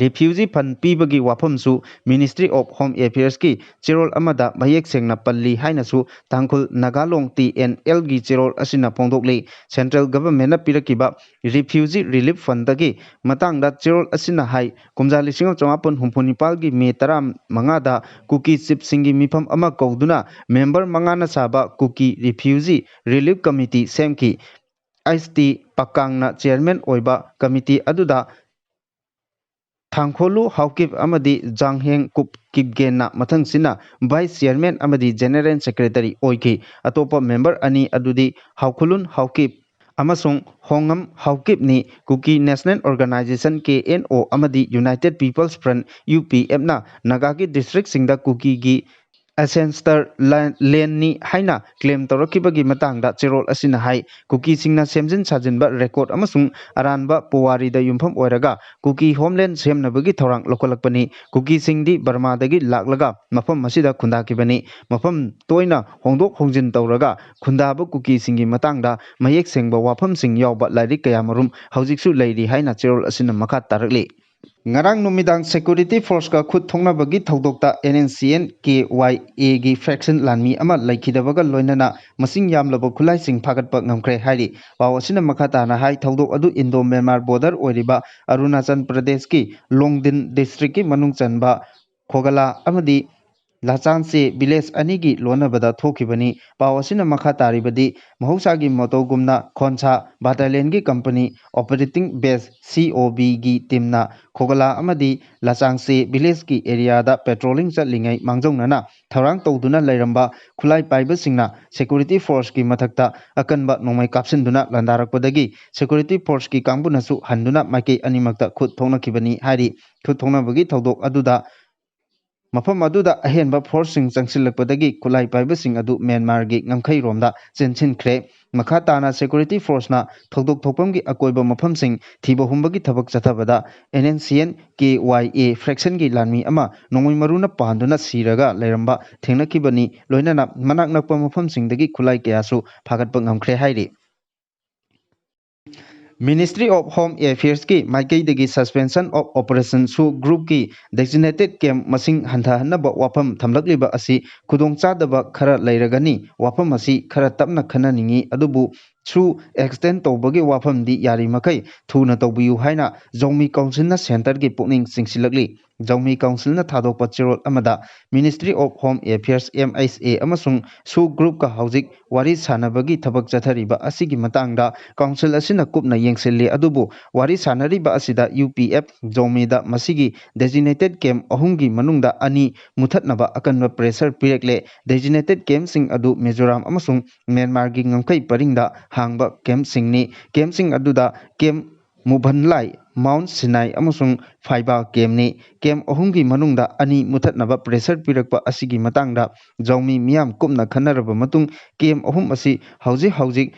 ꯔꯤꯐ꯭ꯌꯨꯖꯤ ꯐꯟ ꯄꯤꯕꯒꯤ ꯋꯥꯐꯝꯁꯨ ꯃꯤꯅꯤꯁꯇ꯭ꯔꯤ ꯑꯣꯐ ꯍꯣꯝ ꯑꯦꯐꯤꯌꯔꯁꯀꯤ ꯆꯦꯔꯣꯜ ꯑꯃꯗ ꯃꯌꯦꯛ ꯁꯦꯡꯅ ꯄꯜꯂꯤ ꯍꯥꯏꯅꯁꯨ ꯇꯥꯡꯈꯨꯜ ꯅꯥꯒꯥ ꯂꯣꯡ ꯇꯤ ꯑꯦꯟ ꯑꯦꯜꯒꯤ ꯆꯦꯔꯣꯜ ꯑꯁꯤꯅ ꯐꯣꯡꯗꯣꯛꯂꯤ꯫ ꯁꯦꯟꯇ꯭ꯔꯦꯜ ꯒꯚꯔꯟꯃꯦꯟꯠꯅ ꯄꯤꯔꯛꯈꯤꯕ ꯔꯤꯐ꯭ꯌꯨꯖꯤ ꯔꯤꯂꯤꯐ ꯐꯟꯗꯒꯤ ꯃꯇꯥꯡꯗ ꯆꯦꯔꯣꯜ ꯑꯁꯤꯅ ꯍꯥꯏ, ꯀꯨꯝꯖꯥ ꯂꯤꯁꯤꯡ ꯑꯃ ꯆꯃꯥꯄꯟ ꯍꯨꯝꯐꯨ ꯅꯤꯄꯥꯜꯒꯤ ꯃꯦ ꯇꯔꯥꯃꯉꯥꯗ ꯀꯨꯀꯤ ꯆꯤꯐꯁꯤꯡꯒꯤ ꯃꯤꯐꯝ ꯑꯃ ꯀꯧꯗꯨꯅ ꯃꯦꯝꯕꯔ ꯃꯉꯥꯅ ꯁꯥꯕ ꯀꯨꯀꯤ ꯔꯤꯐ꯭ꯌꯨꯖꯤ ꯔꯤꯂꯤꯐ ꯀꯃꯤꯇꯤ ꯁꯦꯝꯈꯤ꯫ ꯑꯩꯆ ꯇꯤ ꯄꯀꯥꯡꯅ ꯆꯤꯌꯔꯃꯦꯟ ꯑꯣꯏꯕ ꯀꯃꯤꯇꯤ ꯑꯗꯨꯗ ꯊꯥꯡꯈꯣꯂꯨ ꯍꯥꯎꯀꯤꯞ ꯑꯃꯗꯤ ꯖꯥꯡꯍꯦꯡ ꯀꯨꯞ ꯀꯤꯞꯒꯦꯟꯅ ꯃꯊꯪꯁꯤꯅ ꯚꯥꯏꯁ ꯆꯤꯌꯔꯃꯦꯟ ꯑꯃꯗꯤ ꯖꯦꯅꯦꯔꯦꯜ ꯁꯦꯀ꯭ꯔꯦꯇꯔꯤ ꯑꯣꯏꯈꯤ꯫ ꯑꯇꯣꯞꯄ ꯃꯦꯝꯕꯔ ꯑꯅꯤ ꯑꯗꯨꯗꯤ ꯍꯥꯎꯈꯨꯂꯨꯟ ꯍꯥꯎꯀꯤꯞ ꯑꯃꯁꯨꯡ ꯍꯣꯡꯉꯝ ꯍꯥꯎꯀꯤꯞꯅꯤ꯫ ꯀꯨꯀꯤ ꯅꯦꯁꯅꯦꯜ ꯑꯣꯔꯒꯅꯥꯏꯖꯦꯁꯟ, ꯀꯦ ꯑꯦꯟ ꯑꯣ, ꯑꯃꯗꯤ ꯌꯨꯅꯥꯏꯇꯦꯗ ꯄꯤꯄꯜꯁ ꯐ꯭ꯔꯟꯠ, ꯌꯨ ꯄꯤ ꯑꯦꯐꯅ ꯅꯥꯒꯥꯒꯤ ꯗꯤꯁꯇ꯭ꯔꯤꯛꯁꯤꯡꯗ ꯀꯨꯀꯤꯒꯤ ꯑꯦꯟꯁꯦꯁꯇꯔ ꯂꯦꯟ-, ꯂꯦꯟꯅꯤ ꯍꯥꯏꯅ ꯀ꯭ꯂꯦꯝ ꯇꯧꯔꯛꯈꯤꯕꯒꯤ ꯃꯇꯥꯡꯗ ꯆꯦꯔꯣꯜ ꯑꯁꯤꯅ ꯍꯥꯏ, ꯀꯨꯀꯤꯁꯤꯡꯅ ꯁꯦꯝꯖꯤꯟ ꯁꯥꯖꯤꯟꯕ ꯔꯦꯀꯣꯔꯗ ꯑꯃꯁꯨꯡ ꯑꯔꯥꯟꯕ ꯄꯨꯋꯥꯔꯤꯗ ꯌꯨꯝꯐꯝ ꯑꯣꯏꯔꯒ ꯀꯨꯀꯤ ꯍꯣꯝꯂꯦꯟ ꯁꯦꯝꯅꯕꯒꯤ ꯊꯧꯔꯥꯡ ꯂꯧꯈꯠꯂꯛꯄꯅꯤ꯫ ꯀꯨꯀꯤꯁꯤꯡꯗꯤ ꯕꯔꯃꯥꯗꯒꯤ ꯂꯥꯛꯂꯒ ꯃꯐꯝ ꯑꯁꯤꯗ ꯈꯨꯟꯗꯥꯈꯤꯕꯅꯤ꯫ ꯃꯐꯝ ꯇꯣꯏꯅ ꯍꯣꯡꯗꯣꯛ ꯍꯣꯡꯖꯤꯟ ꯇꯧꯔꯒ ꯈꯨꯟꯗꯥꯕ ꯀꯨꯀꯤꯁꯤꯡꯒꯤ ꯃꯇꯥꯡꯗ ꯃꯌꯦꯛ ꯁꯦꯡꯕ ꯋꯥꯐꯝꯁꯤꯡ ꯌꯥꯎꯕ ꯂꯥꯏꯔꯤꯛ ꯀꯌꯥꯃꯔꯨꯝ ꯍꯧꯖꯤꯛꯁꯨ ꯂꯩꯔꯤ ꯍꯥꯏꯅ ꯆꯦꯔꯣꯜ ꯑꯁꯤꯅ ꯃꯈꯥ ꯇꯥꯔꯛꯂꯤ꯫ ꯉꯔꯥꯡ ꯅꯨꯃꯤꯗꯥꯡ ꯁꯦꯀ꯭ꯌꯨꯔꯤꯇꯤ ꯐꯣꯔꯁꯀ ꯈꯨꯠ ꯊꯣꯛꯅꯕꯒꯤ ꯊꯧꯗꯣꯛꯇ N N C N K Y ꯑꯦꯒꯤ ꯐ꯭ꯔꯦꯛꯁꯟ ꯂꯥꯟꯃꯤ ꯑꯃ ꯂꯩꯈꯤꯗꯕꯒ ꯂꯣꯏꯅꯅ ꯃꯁꯤꯡ ꯌꯥꯝꯂꯕ ꯈꯨꯠꯂꯥꯏꯁꯤꯡ ꯐꯥꯒꯠꯄ ꯉꯝꯈ꯭ꯔꯦ ꯍꯥꯏꯔꯤ꯫ ꯄꯥꯎ ꯑꯁꯤꯅ ꯃꯈꯥ ꯇꯥꯅ ꯍꯥꯏ, ꯊꯧꯗꯣꯛ ꯑꯗꯨ ꯏꯟꯗꯣ ꯃ꯭ꯌꯥꯟꯃꯥꯔ ꯕꯣꯔꯗꯔ ꯑꯣꯏꯔꯤꯕ ꯑꯔꯨꯅꯥꯆꯜ ꯄ꯭ꯔꯗꯦꯁꯀꯤ ꯂꯣꯡꯗꯤꯟ ꯗꯤꯁꯇ꯭ꯔꯤꯛꯀꯤ ꯃꯅꯨꯡ ꯆꯟꯕ ꯈꯣꯒꯂꯥ ꯑꯃꯗꯤ ꯂꯥꯆꯥꯡꯁꯦ ꯚꯤꯂꯦꯖ ꯑꯅꯤꯒꯤ ꯂꯣꯟꯅꯕꯗ ꯊꯣꯛꯈꯤꯕꯅꯤ꯫ ꯄꯥꯎ ꯑꯁꯤꯅ ꯃꯈꯥ ꯇꯥꯔꯤꯕꯗꯤ, ꯃꯍꯧꯁꯥꯒꯤ ꯃꯇꯧꯒꯨꯝꯅ ꯈꯣꯟꯁꯥ ꯕꯥꯇꯥꯂꯤꯌꯟꯒꯤ ꯀꯝꯄꯅꯤ ꯑꯣꯄꯔꯦꯇꯤꯡ ꯕꯦꯁ, ꯁꯤ ꯑꯣ ꯕꯤꯒꯤ ꯇꯤꯝꯅ ꯈꯣꯒꯂꯥ ꯑꯃꯗꯤ ꯂꯥꯆꯥꯡꯁꯦ ꯚꯤꯂꯦꯖꯀꯤ ꯑꯦꯔꯤꯌꯥꯗ ꯄꯦꯇ꯭ꯔꯣꯂꯤꯡ ꯆꯠꯂꯤꯉꯩ ꯃꯥꯡꯖꯧꯅꯅ ꯊꯧꯔꯥꯡ ꯇꯧꯗꯨꯅ ꯂꯩꯔꯝꯕ ꯈꯨꯠꯂꯥꯏ ꯄꯥꯏꯕꯁꯤꯡꯅ ꯁꯦꯀ꯭ꯌꯨꯔꯤꯇꯤ ꯐꯣꯔꯁꯀꯤ ꯃꯊꯛꯇ ꯑꯀꯟꯕ ꯅꯣꯡꯃꯩ ꯀꯥꯞꯁꯤꯟꯗꯨꯅ ꯂꯥꯟꯗꯥꯔꯛꯄꯗꯒꯤ ꯁꯦꯀ꯭ꯌꯨꯔꯤꯇꯤ ꯐꯣꯔꯁꯀꯤ ꯀꯥꯡꯕꯨꯅꯁꯨ ꯍꯟꯗꯨꯅ ꯃꯥꯏꯀꯩ ꯑꯅꯤꯃꯛꯇ ꯈꯨꯠ ꯊꯣꯛꯅꯈꯤꯕꯅꯤ ꯍꯥꯏꯔꯤ꯫ ꯈꯨꯠ ꯊꯣꯛꯅꯕꯒꯤ ꯊꯧꯗꯣꯛ ꯑꯗꯨꯗ ꯃꯐꯝ ꯑꯗꯨꯗ ꯑꯍꯦꯟꯕ ꯐꯣꯔꯁꯁꯤꯡ ꯆꯪꯁꯤꯜꯂꯛꯄꯗꯒꯤ ꯈꯨꯠꯂꯥꯏ ꯄꯥꯏꯕꯁꯤꯡ ꯑꯗꯨ ꯃ꯭ꯌꯥꯟꯃꯥꯔꯒꯤ ꯉꯝꯈꯩꯔꯣꯝꯗ ꯆꯦꯟꯁꯤꯟꯈ꯭ꯔꯦ꯫ ꯃꯈꯥ ꯇꯥꯅ ꯁꯦꯀ꯭ꯌꯨꯔꯤꯇꯤ ꯐꯣꯔꯁꯅ ꯊꯧꯗꯣꯛ ꯊꯣꯛꯐꯝꯒꯤ ꯑꯀꯣꯏꯕ ꯃꯐꯝꯁꯤꯡ ꯊꯤꯕ ꯍꯨꯝꯕꯒꯤ ꯊꯕꯛ ꯆꯠꯊꯕꯗ N N C N K Y A ꯐ꯭ꯔꯦꯛꯁꯟꯒꯤ ꯂꯥꯟꯃꯤ ꯑꯃ ꯅꯣꯡꯃꯩ ꯃꯔꯨꯅ ꯄꯥꯟꯗꯨꯅ ꯁꯤꯔꯒ ꯂꯩꯔꯝꯕ ꯊꯦꯡꯅꯈꯤꯕꯅꯤ꯫ ꯂꯣꯏꯅꯅ ꯃꯅꯥꯛ ꯅꯛꯄ ꯃꯐꯝꯁꯤꯡꯗꯒꯤ ꯈꯨꯠꯂꯥꯏ ꯀꯌꯥꯁꯨ ꯐꯥꯒꯠꯄ ꯉꯝꯈ꯭ꯔꯦ ꯍꯥꯏꯔꯤ꯫ Ministry of Home Affairsꯀꯤ ꯃꯥꯏꯀꯩꯗꯒꯤ Suspension of Operation ꯁꯨ ꯒ꯭ꯔꯨꯞꯀꯤ designated camp ꯃꯁꯤꯡ ꯍꯟꯊꯍꯟꯅꯕ ꯋꯥꯐꯝ ꯊꯝꯂꯛꯂꯤꯕ ꯑꯁꯤ ꯈꯨꯗꯣꯡꯆꯥꯗꯕ ꯈꯔ ꯂꯩꯔꯒꯅꯤ꯫ ꯋꯥꯐꯝ ꯑꯁꯤ ꯈꯔ ꯇꯞꯅ ꯈꯟꯅꯅꯤꯡꯏ, ꯑꯗꯨꯕꯨ ꯁꯨ extend ꯇꯧꯕꯒꯤ ꯋꯥꯐꯝꯗꯤ ꯌꯥꯔꯤꯃꯈꯩ ꯊꯨꯅ ꯇꯧꯕꯤꯌꯨ ꯍꯥꯏꯅ ꯖꯧꯃꯤ council ꯅ centre ꯒꯤ ꯄꯨꯛꯅꯤꯡ ꯆꯤꯡꯁꯤꯜꯂꯛꯂꯤ꯫ ꯖꯧꯃꯤ council ꯅ ꯊꯥꯗꯣꯛꯄ ꯆꯦꯔꯣꯜ ꯑꯃꯗ Ministry of Home Affairs, M H A, ꯑꯃꯁꯨꯡ ꯁꯨ group ꯀ ꯍꯧꯖꯤꯛ ꯋꯥꯔꯤ ꯁꯥꯟꯅꯕꯒꯤ ꯊꯕꯛ ꯆꯠꯊꯔꯤꯕ ꯑꯁꯤꯒꯤ ꯃꯇꯥꯡꯗ council ꯑꯁꯤꯅ ꯀꯨꯞꯅ ꯌꯦꯡꯁꯤꯜꯂꯤ, ꯑꯗꯨꯕꯨ ꯋꯥꯔꯤ ꯁꯥꯟꯅꯔꯤꯕ ꯑꯁꯤꯗ U P F ꯖꯧꯃꯤꯗ ꯃꯁꯤꯒꯤ designated camp ꯑꯍꯨꯝꯒꯤ ꯃꯅꯨꯡꯗ ꯑꯅꯤ ꯃꯨꯊꯠꯅꯕ ꯑꯀꯟꯕ pressure ꯄꯤꯔꯛꯂꯦ꯫ Designated camp ꯁꯤꯡ ꯑꯗꯨ ꯃꯤꯖꯣꯔꯥꯝ ꯑꯃꯁꯨꯡ ꯃ꯭ꯌꯥꯟꯃꯥꯔꯒꯤ ꯉꯝꯈꯩ ꯄꯔꯤꯡꯗ ꯍꯥꯡꯕ camp ꯁꯤꯡꯅꯤ꯫ Camp ꯁꯤꯡ ꯑꯗꯨꯗ Camp ꯃꯨꯚꯟꯂꯥꯏ, Mount Sinai ꯑꯃꯁꯨꯡ ꯐꯥꯏꯕꯥ camp ꯅꯤ꯫ Camp ꯑꯍꯨꯝꯒꯤ ꯃꯅꯨꯡꯗ ꯑꯅꯤ ꯃꯨꯊꯠꯅꯕ pressure ꯄꯤꯔꯛꯄ ꯑꯁꯤꯒꯤ ꯃꯇꯥꯡꯗ ꯖꯧꯃꯤ ꯃꯤꯌꯥꯝ ꯀꯨꯞꯅ ꯈꯟꯅꯔꯕ ꯃꯇꯨꯡ, camp ꯑꯍꯨꯝ ꯑꯁꯤ ꯍꯧꯖꯤꯛ ꯍꯧꯖꯤꯛ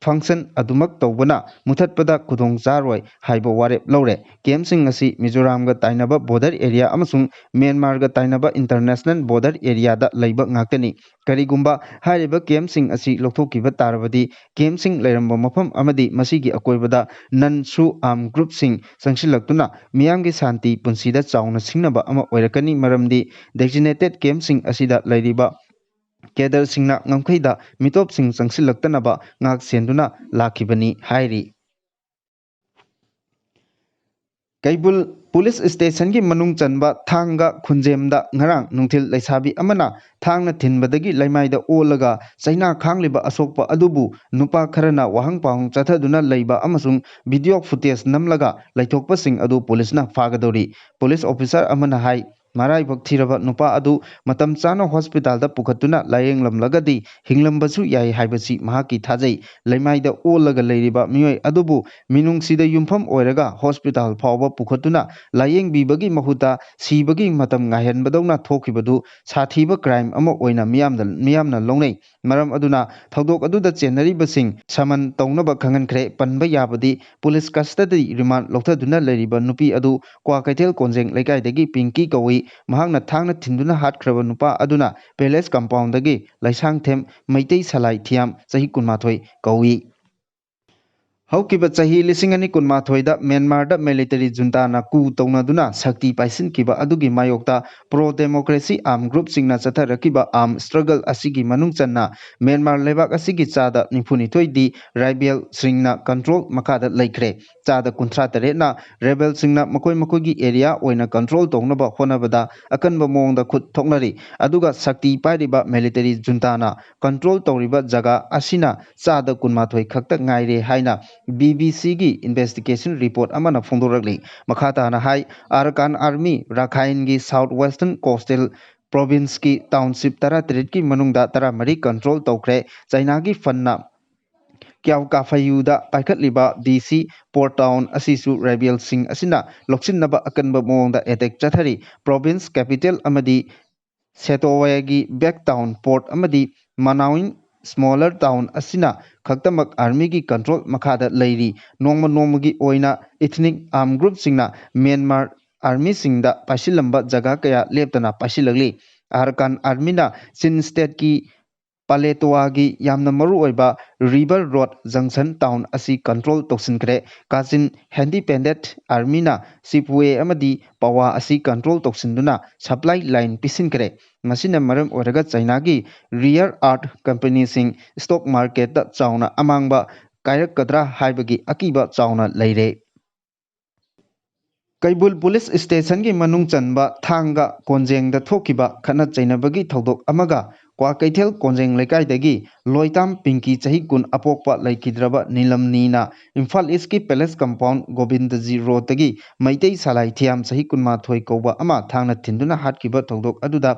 function ꯑꯗꯨꯃꯛ ꯇꯧꯕꯅ ꯃꯨꯊꯠꯄꯗ ꯈꯨꯗꯣꯡ ꯆꯥꯔꯣꯏ ꯍꯥꯏꯕ ꯋꯥꯔꯦꯞ ꯂꯧꯔꯦ꯫ Camp ꯁꯤꯡ ꯑꯁꯤ ꯃꯤꯖꯣꯔꯥꯝꯒ ꯇꯥꯏꯅꯕ border area ꯑꯃꯁꯨꯡ ꯃ꯭ꯌꯥꯟꯃꯥꯔꯒ ꯇꯥꯏꯅꯕ international border area ꯗ ꯂꯩꯕ ꯉꯥꯛꯇꯅꯤ꯫ ꯀꯔꯤꯒꯨꯝꯕ ꯍꯥꯏꯔꯤꯕ camp ꯁꯤꯡ ꯑꯁꯤ ꯂꯧꯊꯣꯛꯈꯤꯕ ꯇꯥꯔꯕꯗꯤ, camp ꯁꯤꯡ ꯂꯩꯔꯝꯕ ꯃꯐꯝ ꯑꯃꯗꯤ ꯃꯁꯤꯒꯤ ꯑꯀꯣꯏꯕꯗ non SoO armed group ꯁꯤꯡ ꯆꯪꯁꯤꯜꯂꯛꯇꯨꯅ ꯃꯤꯌꯥꯝꯒꯤ ꯁꯥꯟꯇꯤ ꯄꯨꯟꯁꯤꯗ ꯆꯥꯎꯅ ꯁꯤꯡꯅꯕ ꯑꯃ ꯑꯣꯏꯔꯛꯀꯅꯤ, ꯃꯔꯝꯗꯤ designated camp ꯁꯤꯡ ꯑꯁꯤꯗ ꯂꯩꯔꯤꯕ cadre ꯁꯤꯡꯅ ꯉꯝꯈꯩꯗ ꯃꯤꯇꯣꯞꯁꯤꯡ ꯆꯪꯁꯤꯜꯂꯛꯇꯅꯕ ꯉꯥꯛ ꯁꯦꯟꯗꯨꯅ ꯂꯥꯛꯈꯤꯕꯅꯤ ꯍꯥꯏꯔꯤ꯫ ꯀꯩꯕꯨꯜ police station ꯒꯤ ꯃꯅꯨꯡ ꯆꯟꯕ ꯊꯥꯡꯒ ꯈꯨꯟꯖꯦꯝꯗ ꯉꯔꯥꯡ ꯅꯨꯡꯊꯤꯜ ꯂꯩꯁꯥꯕꯤ ꯑꯃꯅ ꯊꯥꯡꯅ ꯊꯤꯟꯕꯗꯒꯤ ꯂꯩꯃꯥꯏꯗ ꯑꯣꯜꯂꯒ ꯆꯩꯅꯥ ꯈꯥꯡꯂꯤꯕ ꯑꯁꯣꯛꯄ ꯑꯗꯨꯕꯨ ꯅꯨꯄꯥ ꯈꯔꯅ ꯋꯥꯍꯪ ꯄꯥꯎꯍꯪ ꯆꯠꯊꯗꯨꯅ ꯂꯩꯕ ꯑꯃꯁꯨꯡ video footage ꯅꯝꯂꯒ ꯂꯩꯊꯣꯛꯄꯁꯤꯡ ꯑꯗꯨ police ꯅ ꯐꯥꯒꯗꯧꯔꯤ꯫ Police officer ꯑꯃꯅ ꯍꯥꯏ, ꯃꯔꯥꯏꯕꯛ ꯊꯤꯔꯕ ꯅꯨꯄꯥ ꯑꯗꯨ ꯃꯇꯝ ꯆꯥꯅ hospital ꯗ ꯄꯨꯈꯠꯇꯨꯅ ꯂꯥꯌꯦꯡꯂꯝꯂꯒꯗꯤ ꯍꯤꯡꯂꯝꯕꯁꯨ ꯌꯥꯏ ꯍꯥꯏꯕꯁꯤ ꯃꯍꯥꯛꯀꯤ ꯊꯥꯖꯩ꯫ ꯂꯩꯃꯥꯏꯗ ꯑꯣꯜꯂꯒ ꯂꯩꯔꯤꯕ ꯃꯤꯑꯣꯏ ꯑꯗꯨꯕꯨ ꯃꯤꯅꯨꯡꯁꯤꯗ ꯌꯨꯝꯐꯝ ꯑꯣꯏꯔꯒ hospital ꯐꯥꯎꯕ ꯄꯨꯈꯠꯇꯨꯅ ꯂꯥꯌꯦꯡꯕꯤꯕꯒꯤ ꯃꯍꯨꯠꯇ ꯁꯤꯕꯒꯤ ꯃꯇꯝ ꯉꯥꯏꯍꯟꯕꯗꯧꯅ ꯊꯣꯛꯈꯤꯕꯗꯨ ꯁꯥꯊꯤꯕ crime ꯑꯃ ꯑꯣꯏꯅ ꯃꯤꯌꯥꯝꯗ, ꯃꯤꯌꯥꯝꯅ ꯂꯧꯅꯩ꯫ ꯃꯔꯝ ꯑꯗꯨꯅ ꯊꯧꯗꯣꯛ ꯑꯗꯨꯗ ꯆꯦꯟꯅꯔꯤꯕꯁꯤꯡ summon ꯇꯧꯅꯕ ꯈꯪꯍꯟꯈ꯭ꯔꯦ꯫ ꯄꯟꯕ ꯌꯥꯕꯗꯤ, police custody remand ꯂꯧꯊꯗꯨꯅ ꯂꯩꯔꯤꯕ ꯅꯨꯄꯤ ꯑꯗꯨ ꯀ꯭ꯋꯥꯀꯩꯊꯦꯜ ꯀꯣꯟꯖꯦꯡ ꯂꯩꯀꯥꯏꯗꯒꯤ ꯄꯤꯡꯀꯤ ꯀꯧꯏ꯫ ꯃꯍꯥꯛꯅ ꯊꯥꯡꯅ ꯊꯤꯟꯗꯨꯅ ꯍꯥꯠꯈ꯭ꯔꯕ ꯅꯨꯄꯥ ꯑꯗꯨꯅ palace compound ꯗꯒꯤ ꯂꯩꯁꯥꯡꯊꯦꯝ ꯃꯩꯇꯩ ꯁꯂꯥꯏ ꯊꯤꯌꯥꯝ, ꯆꯍꯤ ꯀꯨꯟꯃꯥꯊꯣꯏ, ꯀꯧꯏ꯫ ꯍꯧꯈꯤꯕ ꯆꯍꯤ ꯂꯤꯁꯤꯡ ꯑꯅꯤ ꯀꯨꯟꯃꯥꯊꯣꯏꯗ ꯃ꯭ꯌꯥꯟꯃꯥꯔꯗ ꯃꯤꯂꯤꯇꯔꯤ ꯖꯨꯟꯇꯥꯅ ꯀꯨ ꯇꯧꯅꯗꯨꯅ ꯁꯛꯇꯤ ꯄꯥꯏꯁꯤꯟꯈꯤꯕ ꯑꯗꯨꯒꯤ ꯃꯥꯌꯣꯛꯇ ꯄ꯭ꯔꯣ ꯗꯦꯃꯣꯀ꯭ꯔꯦꯁꯤ ꯑꯥꯔꯝ ꯒ꯭ꯔꯨꯞꯁꯤꯡꯅ ꯆꯠꯊꯔꯛꯈꯤꯕ ꯑꯥꯔꯝ ꯁ꯭ꯇ꯭ꯔꯒꯜ ꯑꯁꯤꯒꯤ ꯃꯅꯨꯡ ꯆꯟꯅ ꯃ꯭ꯌꯥꯟꯃꯥꯔ ꯂꯩꯕꯥꯛ ꯑꯁꯤꯒꯤ ꯆꯥꯗ ꯅꯤꯐꯨꯅꯤꯊꯣꯏꯗꯤ ꯔꯥꯏꯕꯦꯜꯁꯤꯡꯅ ꯀꯟꯇ꯭ꯔꯣꯜ ꯃꯈꯥꯗ ꯂꯩꯈ꯭ꯔꯦ꯫ ꯆꯥꯗ ꯀꯨꯟꯊ꯭ꯔꯥ ꯇꯔꯦꯠꯅ ꯔꯦꯕꯦꯜꯁꯤꯡꯅ ꯃꯈꯣꯏ ꯃꯈꯣꯏꯒꯤ ꯑꯦꯔꯤꯌꯥ ꯑꯣꯏꯅ ꯀꯟꯇ꯭ꯔꯣꯜ ꯇꯧꯅꯕ ꯍꯣꯠꯅꯕꯗ ꯑꯀꯟꯕ ꯃꯑꯣꯡꯗ ꯈꯨꯠ ꯊꯣꯛꯅꯔꯤ꯫ ꯑꯗꯨꯒ ꯁꯛꯇꯤ ꯄꯥꯏꯔꯤꯕ ꯃꯤꯂꯤꯇꯔꯤ ꯖꯨꯟꯇꯥꯅ ꯀꯟꯇ꯭ꯔꯣꯜ ꯇꯧꯔꯤꯕ ꯖꯒꯥ ꯑꯁꯤꯅ ꯆꯥꯗ ꯀꯨꯟꯃꯥꯊꯣꯏ ꯈꯛꯇ ꯉꯥꯏꯔꯦ ꯍꯥꯏꯅ ꯕꯤ ꯕꯤ ꯁꯤꯒꯤ ꯏꯟꯚꯦꯁꯇꯤꯒꯦꯁꯟ ꯔꯤꯄꯣꯔꯠ ꯑꯃꯅ ꯐꯣꯡꯗꯣꯔꯛꯂꯤ꯫ ꯃꯈꯥ ꯇꯥꯅ ꯍꯥꯏ, ꯑꯥꯔꯀꯥꯟ ꯑꯥꯔꯃꯤ ꯔꯥꯈꯥꯏꯟꯒꯤ ꯁꯥꯎꯠ ꯋꯦꯁꯇꯔꯟ ꯀꯣꯁꯇꯦꯜ ꯄ꯭ꯔꯣꯚꯤꯟꯁꯀꯤ ꯇꯥꯎꯟꯁꯤꯞ ꯇꯔꯥꯇꯔꯦꯠꯀꯤ ꯃꯅꯨꯡꯗ ꯇꯔꯥꯃꯔꯤ ꯀꯟꯇ꯭ꯔꯣꯜ ꯇꯧꯈ꯭ꯔꯦ꯫ ꯆꯥꯏꯅꯥꯒꯤ ꯐꯟꯅ ꯀ꯭ꯌꯥꯎꯀꯥꯐꯩꯌꯨꯗ ꯄꯥꯏꯈꯠꯂꯤꯕ ꯗꯤ ꯁꯤ ꯄꯣꯔꯠ ꯇꯥꯎꯟ ꯑꯁꯤꯁꯨ ꯔꯦꯕꯦꯜꯁꯤꯡ ꯑꯁꯤꯅ ꯂꯧꯁꯤꯟꯅꯕ ꯑꯀꯟꯕ ꯃꯑꯣꯡꯗ ꯑꯦꯇꯦꯛ ꯆꯠꯊꯔꯤ꯫ ꯄ꯭ꯔꯣꯚꯤꯟꯁ ꯀꯦꯄꯤꯇꯦꯜ ꯑꯃꯗꯤ ꯁꯦꯇꯣꯋꯦꯒꯤ ꯕꯦꯛ ꯇꯥꯎꯟ ꯄꯣꯔꯠ ꯑꯃꯗꯤ ꯃꯅꯥꯎꯏꯟ ꯁ꯭ꯃꯣꯂꯔ ꯇꯥꯎꯟ ꯑꯁꯤꯅ ꯈꯛꯇꯃꯛ ꯑꯥꯔꯃꯤꯒꯤ ꯀꯟꯇ꯭ꯔꯣꯜ ꯃꯈꯥꯗ ꯂꯩꯔꯤ꯫ ꯅꯣꯡꯃ ꯅꯣꯡꯃꯒꯤ ꯑꯣꯏꯅ ꯏꯊꯅꯤꯛ ꯑꯥꯔꯝ ꯒ꯭ꯔꯨꯞꯁꯤꯡꯅ ꯃ꯭ꯌꯥꯟꯃꯥꯔ ꯑꯥꯔꯃꯤꯁꯤꯡꯗ ꯄꯥꯏꯁꯤꯜꯂꯝꯕ ꯖꯒꯥ ꯀꯌꯥ ꯂꯦꯞꯇꯅ ꯄꯥꯏꯁꯤꯜꯂꯛꯂꯤ꯫ ꯑꯥꯔꯀꯥꯟ ꯑꯥꯔꯃꯤꯅ ꯆꯤꯟ ꯁ꯭ꯇꯦꯠꯀꯤ ꯄꯥꯂꯦꯇꯣꯋꯥꯒꯤ ꯌꯥꯝꯅ ꯃꯔꯨꯑꯣꯏꯕ ꯔꯤꯚꯔ ꯔꯣꯗ ꯖꯪꯁꯟ ꯇꯥꯎꯟ ꯑꯁꯤ ꯀꯟꯇ꯭ꯔꯣꯜ ꯇꯧꯁꯤꯟꯈ꯭ꯔꯦ꯫ ꯀꯥꯆꯤꯟ ꯍꯦꯟꯗꯤꯄꯦꯟꯗꯦꯟꯠ ꯑꯥꯔꯃꯤꯅ ꯁꯤꯄꯨꯋꯦ ꯑꯃꯗꯤ ꯄꯋꯥ ꯑꯁꯤ ꯀꯟꯇ꯭ꯔꯣꯜ ꯇꯧꯁꯤꯟꯗꯨꯅ ꯁꯄ꯭ꯂꯥꯏ ꯂꯥꯏꯟ ꯄꯤꯁꯤꯟꯈ꯭ꯔꯦ꯫ ꯃꯁꯤꯅ ꯃꯔꯝ ꯑꯣꯏꯔꯒ ꯆꯥꯏꯅꯥꯒꯤ ꯔꯤꯌꯔ ꯑꯥꯔꯠ ꯀꯝꯄꯦꯅꯤꯁꯤꯡ ꯁ꯭ꯇꯣꯛ ꯃꯥꯔꯀꯦꯠꯇ ꯆꯥꯎꯅ ꯑꯃꯥꯡꯕ ꯀꯥꯏꯔꯛꯀꯗ꯭ꯔꯥ ꯍꯥꯏꯕꯒꯤ ꯑꯀꯤꯕ ꯆꯥꯎꯅ ꯂꯩꯔꯦ꯫ ꯀꯩꯕꯨꯜ ꯄꯨꯂꯤꯁ ꯁ꯭ꯇꯦꯁꯟꯒꯤ ꯃꯅꯨꯡ ꯆꯟꯕ ꯊꯥꯡꯒ ꯀꯣꯟꯖꯦꯡꯗ ꯊꯣꯛꯈꯤꯕ ꯈꯠꯅ ꯆꯩꯅꯕꯒꯤ ꯊꯧꯗꯣꯛ ꯑꯃꯒ ꯀ꯭ꯋꯥꯀꯩꯊꯦꯜ ꯀꯣꯟꯖꯦꯡ ꯂꯩꯀꯥꯏꯗꯒꯤ ꯂꯣꯏꯇꯥꯝ ꯄꯤꯡꯀꯤ ꯆꯍꯤ ꯀꯨꯟ ꯑꯄꯣꯛꯄ ꯂꯩꯈꯤꯗ꯭ꯔꯕ ꯅꯤꯂꯝꯅꯤꯅ ꯏꯝꯐꯥꯜ ꯏꯁꯀꯤ ꯄꯦꯂꯦꯁ ꯀꯝꯄꯥꯎꯟ ꯒꯣꯕꯤꯟꯗꯖꯤ ꯔꯣꯗꯇꯒꯤ ꯃꯩꯇꯩ ꯁꯂꯥꯏ ꯊꯤꯌꯥꯝ ꯆꯍꯤ ꯀꯨꯟꯃꯥꯊꯣꯏ ꯀꯧꯕ ꯑꯃ ꯊꯥꯡꯅ ꯊꯤꯟꯗꯨꯅ ꯍꯥꯠꯈꯤꯕ ꯊꯧꯗꯣꯛ ꯑꯗꯨꯗ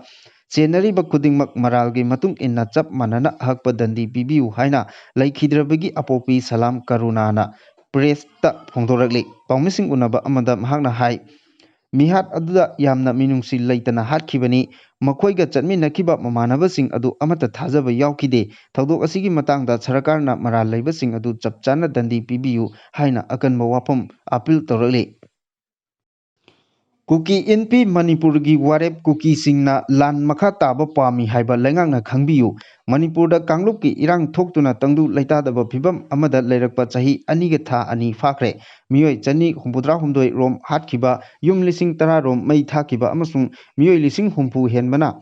ꯆꯦꯟꯅꯔꯤꯕ ꯈꯨꯗꯤꯡꯃꯛ ꯃꯔꯥꯜꯒꯤ ꯃꯇꯨꯡ ꯏꯟꯅ ꯆꯞ ꯃꯥꯟꯅꯅ ꯑꯍꯛꯄ ꯗꯟꯗꯤ ꯄꯤꯕꯤꯌꯨ ꯍꯥꯏꯅ ꯂꯩꯈꯤꯗ꯭ꯔꯕꯒꯤ ꯑꯄꯣꯛꯄꯤ ꯁꯂꯥꯝ ꯀꯔꯨꯅꯥꯅ ꯄ꯭ꯔꯦꯁꯇ ꯐꯣꯡꯗꯣꯔꯛꯂꯤ꯫ ꯄꯥꯎꯃꯤꯁꯤꯡ ꯎꯅꯕ ꯑꯃꯗ ꯃꯍꯥꯛꯅ ꯍꯥꯏ, ꯃꯤꯍꯥꯠ ꯑꯗꯨꯗ ꯌꯥꯝꯅ ꯃꯤꯅꯨꯡꯁꯤ ꯂꯩꯇꯅ ꯍꯥꯠꯈꯤꯕꯅꯤ꯫ ꯃꯈꯣꯏꯒ ꯆꯠꯃꯤꯟꯅꯈꯤꯕ ꯃꯃꯥꯟꯅꯕꯁꯤꯡ ꯑꯗꯨ ꯑꯃꯠꯇ ꯊꯥꯖꯕ ꯌꯥꯎꯈꯤꯗꯦ꯫ ꯊꯧꯗꯣꯛ ꯑꯁꯤꯒꯤ ꯃꯇꯥꯡꯗ ꯁꯔꯀꯥꯔꯅ ꯃꯔꯥꯜ ꯂꯩꯕꯁꯤꯡ ꯑꯗꯨ ꯆꯞ ꯆꯥꯅ ꯗꯟꯗꯤ ꯄꯤꯕꯤꯌꯨ ꯍꯥꯏꯅ ꯑꯀꯟꯕ ꯋꯥꯐꯝ ꯑꯥꯄꯤꯜ ꯇꯧꯔꯛꯂꯤ꯫ ꯀꯨꯀꯤ ꯏꯟꯄꯤ ꯃꯅꯤꯄꯨꯔꯒꯤ ꯋꯥꯔꯦꯞ ꯀꯨꯀꯤꯁꯤꯡꯅ ꯂꯥꯟ ꯃꯈꯥ ꯇꯥꯕ ꯄꯥꯝꯃꯤ ꯍꯥꯏꯕ ꯂꯩꯉꯥꯛꯅ ꯈꯪꯕꯤꯌꯨ꯫ ꯃꯅꯤꯄꯨꯔꯗ ꯀꯥꯡꯂꯨꯞꯀꯤ ꯏꯔꯥꯡ ꯊꯣꯛꯇꯨꯅ ꯇꯪꯗꯨ ꯂꯩꯇꯥꯗꯕ ꯐꯤꯕꯝ ꯑꯃꯗ ꯂꯩꯔꯛꯄ ꯆꯍꯤ ꯑꯅꯤꯒ ꯊꯥ ꯑꯅꯤ ꯐꯥꯈ꯭ꯔꯦ꯫ ꯃꯤꯑꯣꯏ ꯆꯅꯤ ꯍꯨꯝꯐꯨꯇꯔꯥ ꯍꯨꯝꯗꯣꯏ ꯔꯣꯝ ꯍꯥꯠꯈꯤꯕ, ꯌꯨꯝ ꯂꯤꯁꯤꯡ ꯇꯔꯥ ꯔꯣꯝ ꯃꯩ ꯊꯥꯈꯤꯕ ꯑꯃꯁꯨꯡ ꯃꯤꯑꯣꯏ ꯂꯤꯁꯤꯡ ꯍꯨꯝꯐꯨ ꯍꯦꯟꯕꯅ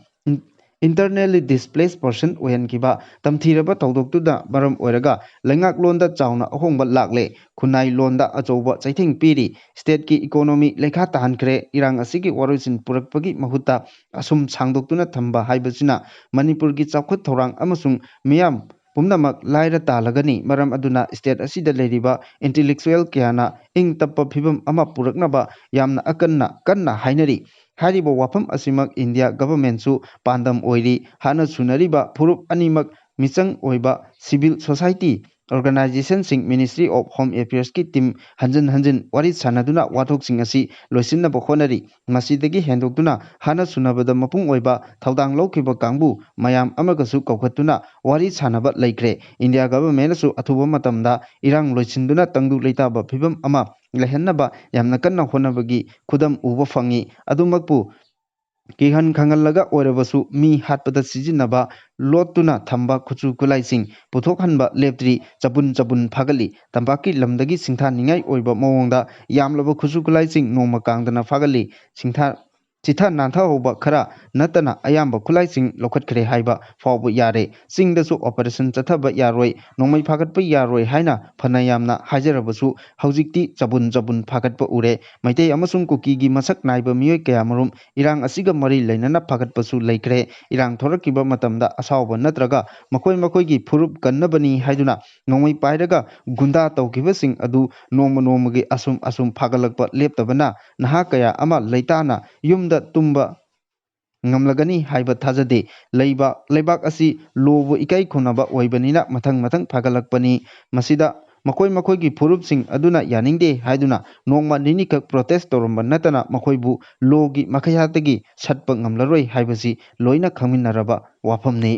internally displaced person ꯑꯣꯏꯍꯟꯈꯤꯕ ꯇꯝꯊꯤꯔꯕ ꯊꯧꯗꯣꯛꯇꯨꯅ ꯃꯔꯝ ꯑꯣꯏꯔꯒ ꯂꯩꯉꯥꯛꯂꯣꯟꯗ ꯆꯥꯎꯅ ꯑꯍꯣꯡꯕ ꯂꯥꯛꯂꯦ꯫ ꯈꯨꯟꯅꯥꯏ ꯂꯣꯟꯗ ꯑꯆꯧꯕ ꯆꯩꯊꯦꯡ ꯄꯤꯔꯤ꯫ Stateꯀꯤ economy ꯂꯩꯈꯥ ꯇꯥꯍꯟꯈ꯭ꯔꯦ꯫ ꯏꯔꯥꯡ ꯑꯁꯤꯒꯤ ꯋꯥꯔꯣꯏꯁꯤꯟ ꯄꯨꯔꯛꯄꯒꯤ ꯃꯍꯨꯠꯇ ꯑꯁꯨꯝ ꯁꯥꯡꯗꯣꯛꯇꯨꯅ ꯊꯝꯕ ꯍꯥꯏꯕꯁꯤꯅ ꯃꯅꯤꯄꯨꯔꯒꯤ ꯆꯥꯎꯈꯠ ꯊꯧꯔꯥꯡ ꯑꯃꯁꯨꯡ ꯃꯤꯌꯥꯝ ꯄꯨꯝꯅꯃꯛ ꯂꯥꯏꯔ ꯇꯥꯜꯂꯒꯅꯤ꯫ ꯃꯔꯝ ꯑꯗꯨꯅ state ꯑꯁꯤꯗ ꯂꯩꯔꯤꯕ intellectual ꯀꯌꯥꯅ ꯏꯪ ꯇꯞꯄ ꯐꯤꯕꯝ ꯑꯃ ꯄꯨꯔꯛꯅꯕ ꯌꯥꯝꯅ ꯑꯀꯟꯅ ꯀꯟꯅ ꯍꯥꯏꯅꯔꯤ꯫ ꯍꯥꯏꯔꯤꯕ ꯋꯥꯐꯝ ꯑꯁꯤꯃꯛ India governmentꯁꯨ ꯄꯥꯟꯗꯝ ꯑꯣꯏꯔꯤ꯫ ꯍꯥꯟꯅ ꯁꯨꯅꯔꯤꯕ ꯐꯨꯔꯨꯞ ꯑꯅꯤꯃꯛ ꯃꯤꯆꯪ ꯑꯣꯏꯕ civil society organisationꯁꯤꯡ, Ministry of Home Affairsꯀꯤ team ꯍꯟꯖꯤꯟ ꯍꯟꯖꯤꯟ ꯋꯥꯔꯤ ꯁꯥꯟꯅꯗꯨꯅ ꯋꯥꯊꯣꯛꯁꯤꯡ ꯑꯁꯤ ꯂꯣꯏꯁꯤꯟꯅꯕ ꯍꯣꯠꯅꯔꯤ꯫ ꯃꯁꯤꯗꯒꯤ ꯍꯦꯟꯗꯣꯛꯇꯨꯅ ꯍꯥꯟꯅ ꯁꯨꯅꯕꯗ ꯃꯄꯨꯡ ꯑꯣꯏꯕ ꯊꯧꯗꯥꯡ ꯂꯧꯈꯤꯕ ꯀꯥꯡꯕꯨ ꯃꯌꯥꯝ ꯑꯃꯒꯁꯨ ꯀꯧꯈꯠꯇꯨꯅ ꯋꯥꯔꯤ ꯁꯥꯟꯅꯕ ꯂꯩꯈ꯭ꯔꯦ꯫ India governmentꯅꯁꯨ ꯑꯊꯨꯕ ꯃꯇꯝꯗ ꯏꯔꯥꯡ ꯂꯣꯏꯁꯤꯟꯗꯨꯅ ꯇꯪꯗꯨ ꯂꯩꯇꯥꯕ ꯐꯤꯕꯝ ꯑꯃ ꯂꯩꯍꯟꯅꯕ ꯌꯥꯝꯅ ꯀꯟꯅ ꯍꯣꯠꯅꯕꯒꯤ ꯈꯨꯗꯝ ꯎꯕ ꯐꯪꯉꯤ꯫ ꯑꯗꯨꯃꯛꯄꯨ ꯀꯤꯍꯟ ꯈꯪꯍꯜꯂꯒ ꯑꯣꯏꯔꯕꯁꯨ ꯃꯤ ꯍꯥꯠꯄꯗ ꯁꯤꯖꯤꯟꯅꯕ ꯂꯣꯠꯇꯨꯅ ꯊꯝꯕ ꯈꯨꯠꯁꯨ ꯈꯨꯠꯂꯥꯏꯁꯤꯡ ꯄꯨꯊꯣꯛꯍꯟꯕ ꯂꯦꯞꯇ꯭ꯔꯤ꯫ ꯆꯕꯨꯟ ꯆꯕꯨꯟ ꯐꯥꯒꯠꯂꯤ꯫ ꯇꯝꯄꯥꯛꯀꯤ ꯂꯝꯗꯒꯤ ꯁꯤꯡꯊꯥꯅꯤꯡꯉꯥꯏ ꯑꯣꯏꯕ ꯃꯑꯣꯡꯗ ꯌꯥꯝꯂꯕ ꯈꯨꯠꯁꯨ ꯈꯨꯠꯂꯥꯏꯁꯤꯡ ꯅꯣꯡꯃ ꯀꯥꯡꯗꯅ ꯐꯥꯒꯠꯂꯤ꯫ ꯁꯤꯡꯊꯥ ꯆꯤꯊ ꯅꯥꯟꯊꯍꯧꯕ ꯈꯔ ꯅꯠꯇꯅ ꯑꯌꯥꯝꯕ ꯈꯨꯠꯂꯥꯏꯁꯤꯡ ꯂꯧꯈꯠꯈ꯭ꯔꯦ ꯍꯥꯏꯕ ꯐꯥꯎꯕ ꯌꯥꯔꯦ꯫ ꯆꯤꯡꯗꯁꯨ operation ꯆꯠꯊꯕ ꯌꯥꯔꯣꯏ, ꯅꯣꯡꯃꯩ ꯐꯥꯒꯠꯄ ꯌꯥꯔꯣꯏ ꯍꯥꯏꯅ ꯐꯅ ꯌꯥꯝꯅ ꯍꯥꯏꯖꯔꯕꯁꯨ ꯍꯧꯖꯤꯛꯇꯤ ꯆꯕꯨꯟ ꯆꯕꯨꯟ ꯐꯥꯒꯠꯄ ꯎꯔꯦ꯫ ꯃꯩꯇꯩ ꯑꯃꯁꯨꯡ ꯀꯨꯀꯤꯒꯤ ꯃꯁꯛ ꯅꯥꯏꯕ ꯃꯤꯑꯣꯏ ꯀꯌꯥꯃꯔꯨꯝ ꯏꯔꯥꯡ ꯑꯁꯤꯒ ꯃꯔꯤ ꯂꯩꯅꯅ ꯐꯥꯒꯠꯄꯁꯨ ꯂꯩꯈ꯭ꯔꯦ꯫ ꯏꯔꯥꯡ ꯊꯣꯔꯛꯈꯤꯕ ꯃꯇꯝꯗ ꯑꯁꯥꯎꯕ ꯅꯠꯇ꯭ꯔꯒ ꯃꯈꯣꯏ ꯃꯈꯣꯏꯒꯤ ꯐꯨꯔꯨꯞ ꯀꯟꯅꯕꯅꯤ ꯍꯥꯏꯗꯨꯅ ꯅꯣꯡꯃꯩ ꯄꯥꯏꯔꯒ ꯒꯨꯟꯗꯥ ꯇꯧꯈꯤꯕꯁꯤꯡ ꯑꯗꯨ ꯅꯣꯡꯃ ꯅꯣꯡꯃꯒꯤ ꯑꯁꯨꯝ ꯑꯁꯨꯝ ꯐꯥꯒꯠꯂꯛꯄ ꯂꯦꯞꯇꯕꯅ ꯅꯍꯥ ꯀꯌꯥ ꯑꯃ ꯂꯩꯇꯥꯅ ꯌꯨꯝꯗ ꯇꯨꯝꯕ ꯉꯝꯂꯒꯅꯤ ꯍꯥꯏꯕ ꯊꯥꯖꯗꯦ꯫ ꯂꯩꯕꯥꯛ, ꯂꯩꯕꯥꯛ ꯑꯁꯤ ꯂꯣꯕꯨ ꯏꯀꯥꯏ ꯈꯨꯝꯅꯕ ꯑꯣꯏꯕꯅꯤꯅ ꯃꯊꯪ ꯃꯊꯪ ꯐꯥꯒꯠꯂꯛꯄꯅꯤ꯫ ꯃꯁꯤꯗ ꯃꯈꯣꯏ ꯃꯈꯣꯏꯒꯤ ꯐꯨꯔꯨꯞꯁꯤꯡ ꯑꯗꯨꯅ ꯌꯥꯅꯤꯡꯗꯦ ꯍꯥꯏꯗꯨꯅ ꯅꯣꯡꯃ ꯅꯤꯅꯤꯈꯛ protest ꯇꯧꯔꯝꯕ ꯅꯠꯇꯅ ꯃꯈꯣꯏꯕꯨ ꯂꯣꯒꯤ ꯃꯈꯌꯥꯠꯇꯒꯤ ꯁꯠꯄ ꯉꯝꯂꯔꯣꯏ ꯍꯥꯏꯕꯁꯤ ꯂꯣꯏꯅ ꯈꯪꯃꯤꯟꯅꯔꯕ ꯋꯥꯐꯝꯅꯤ꯫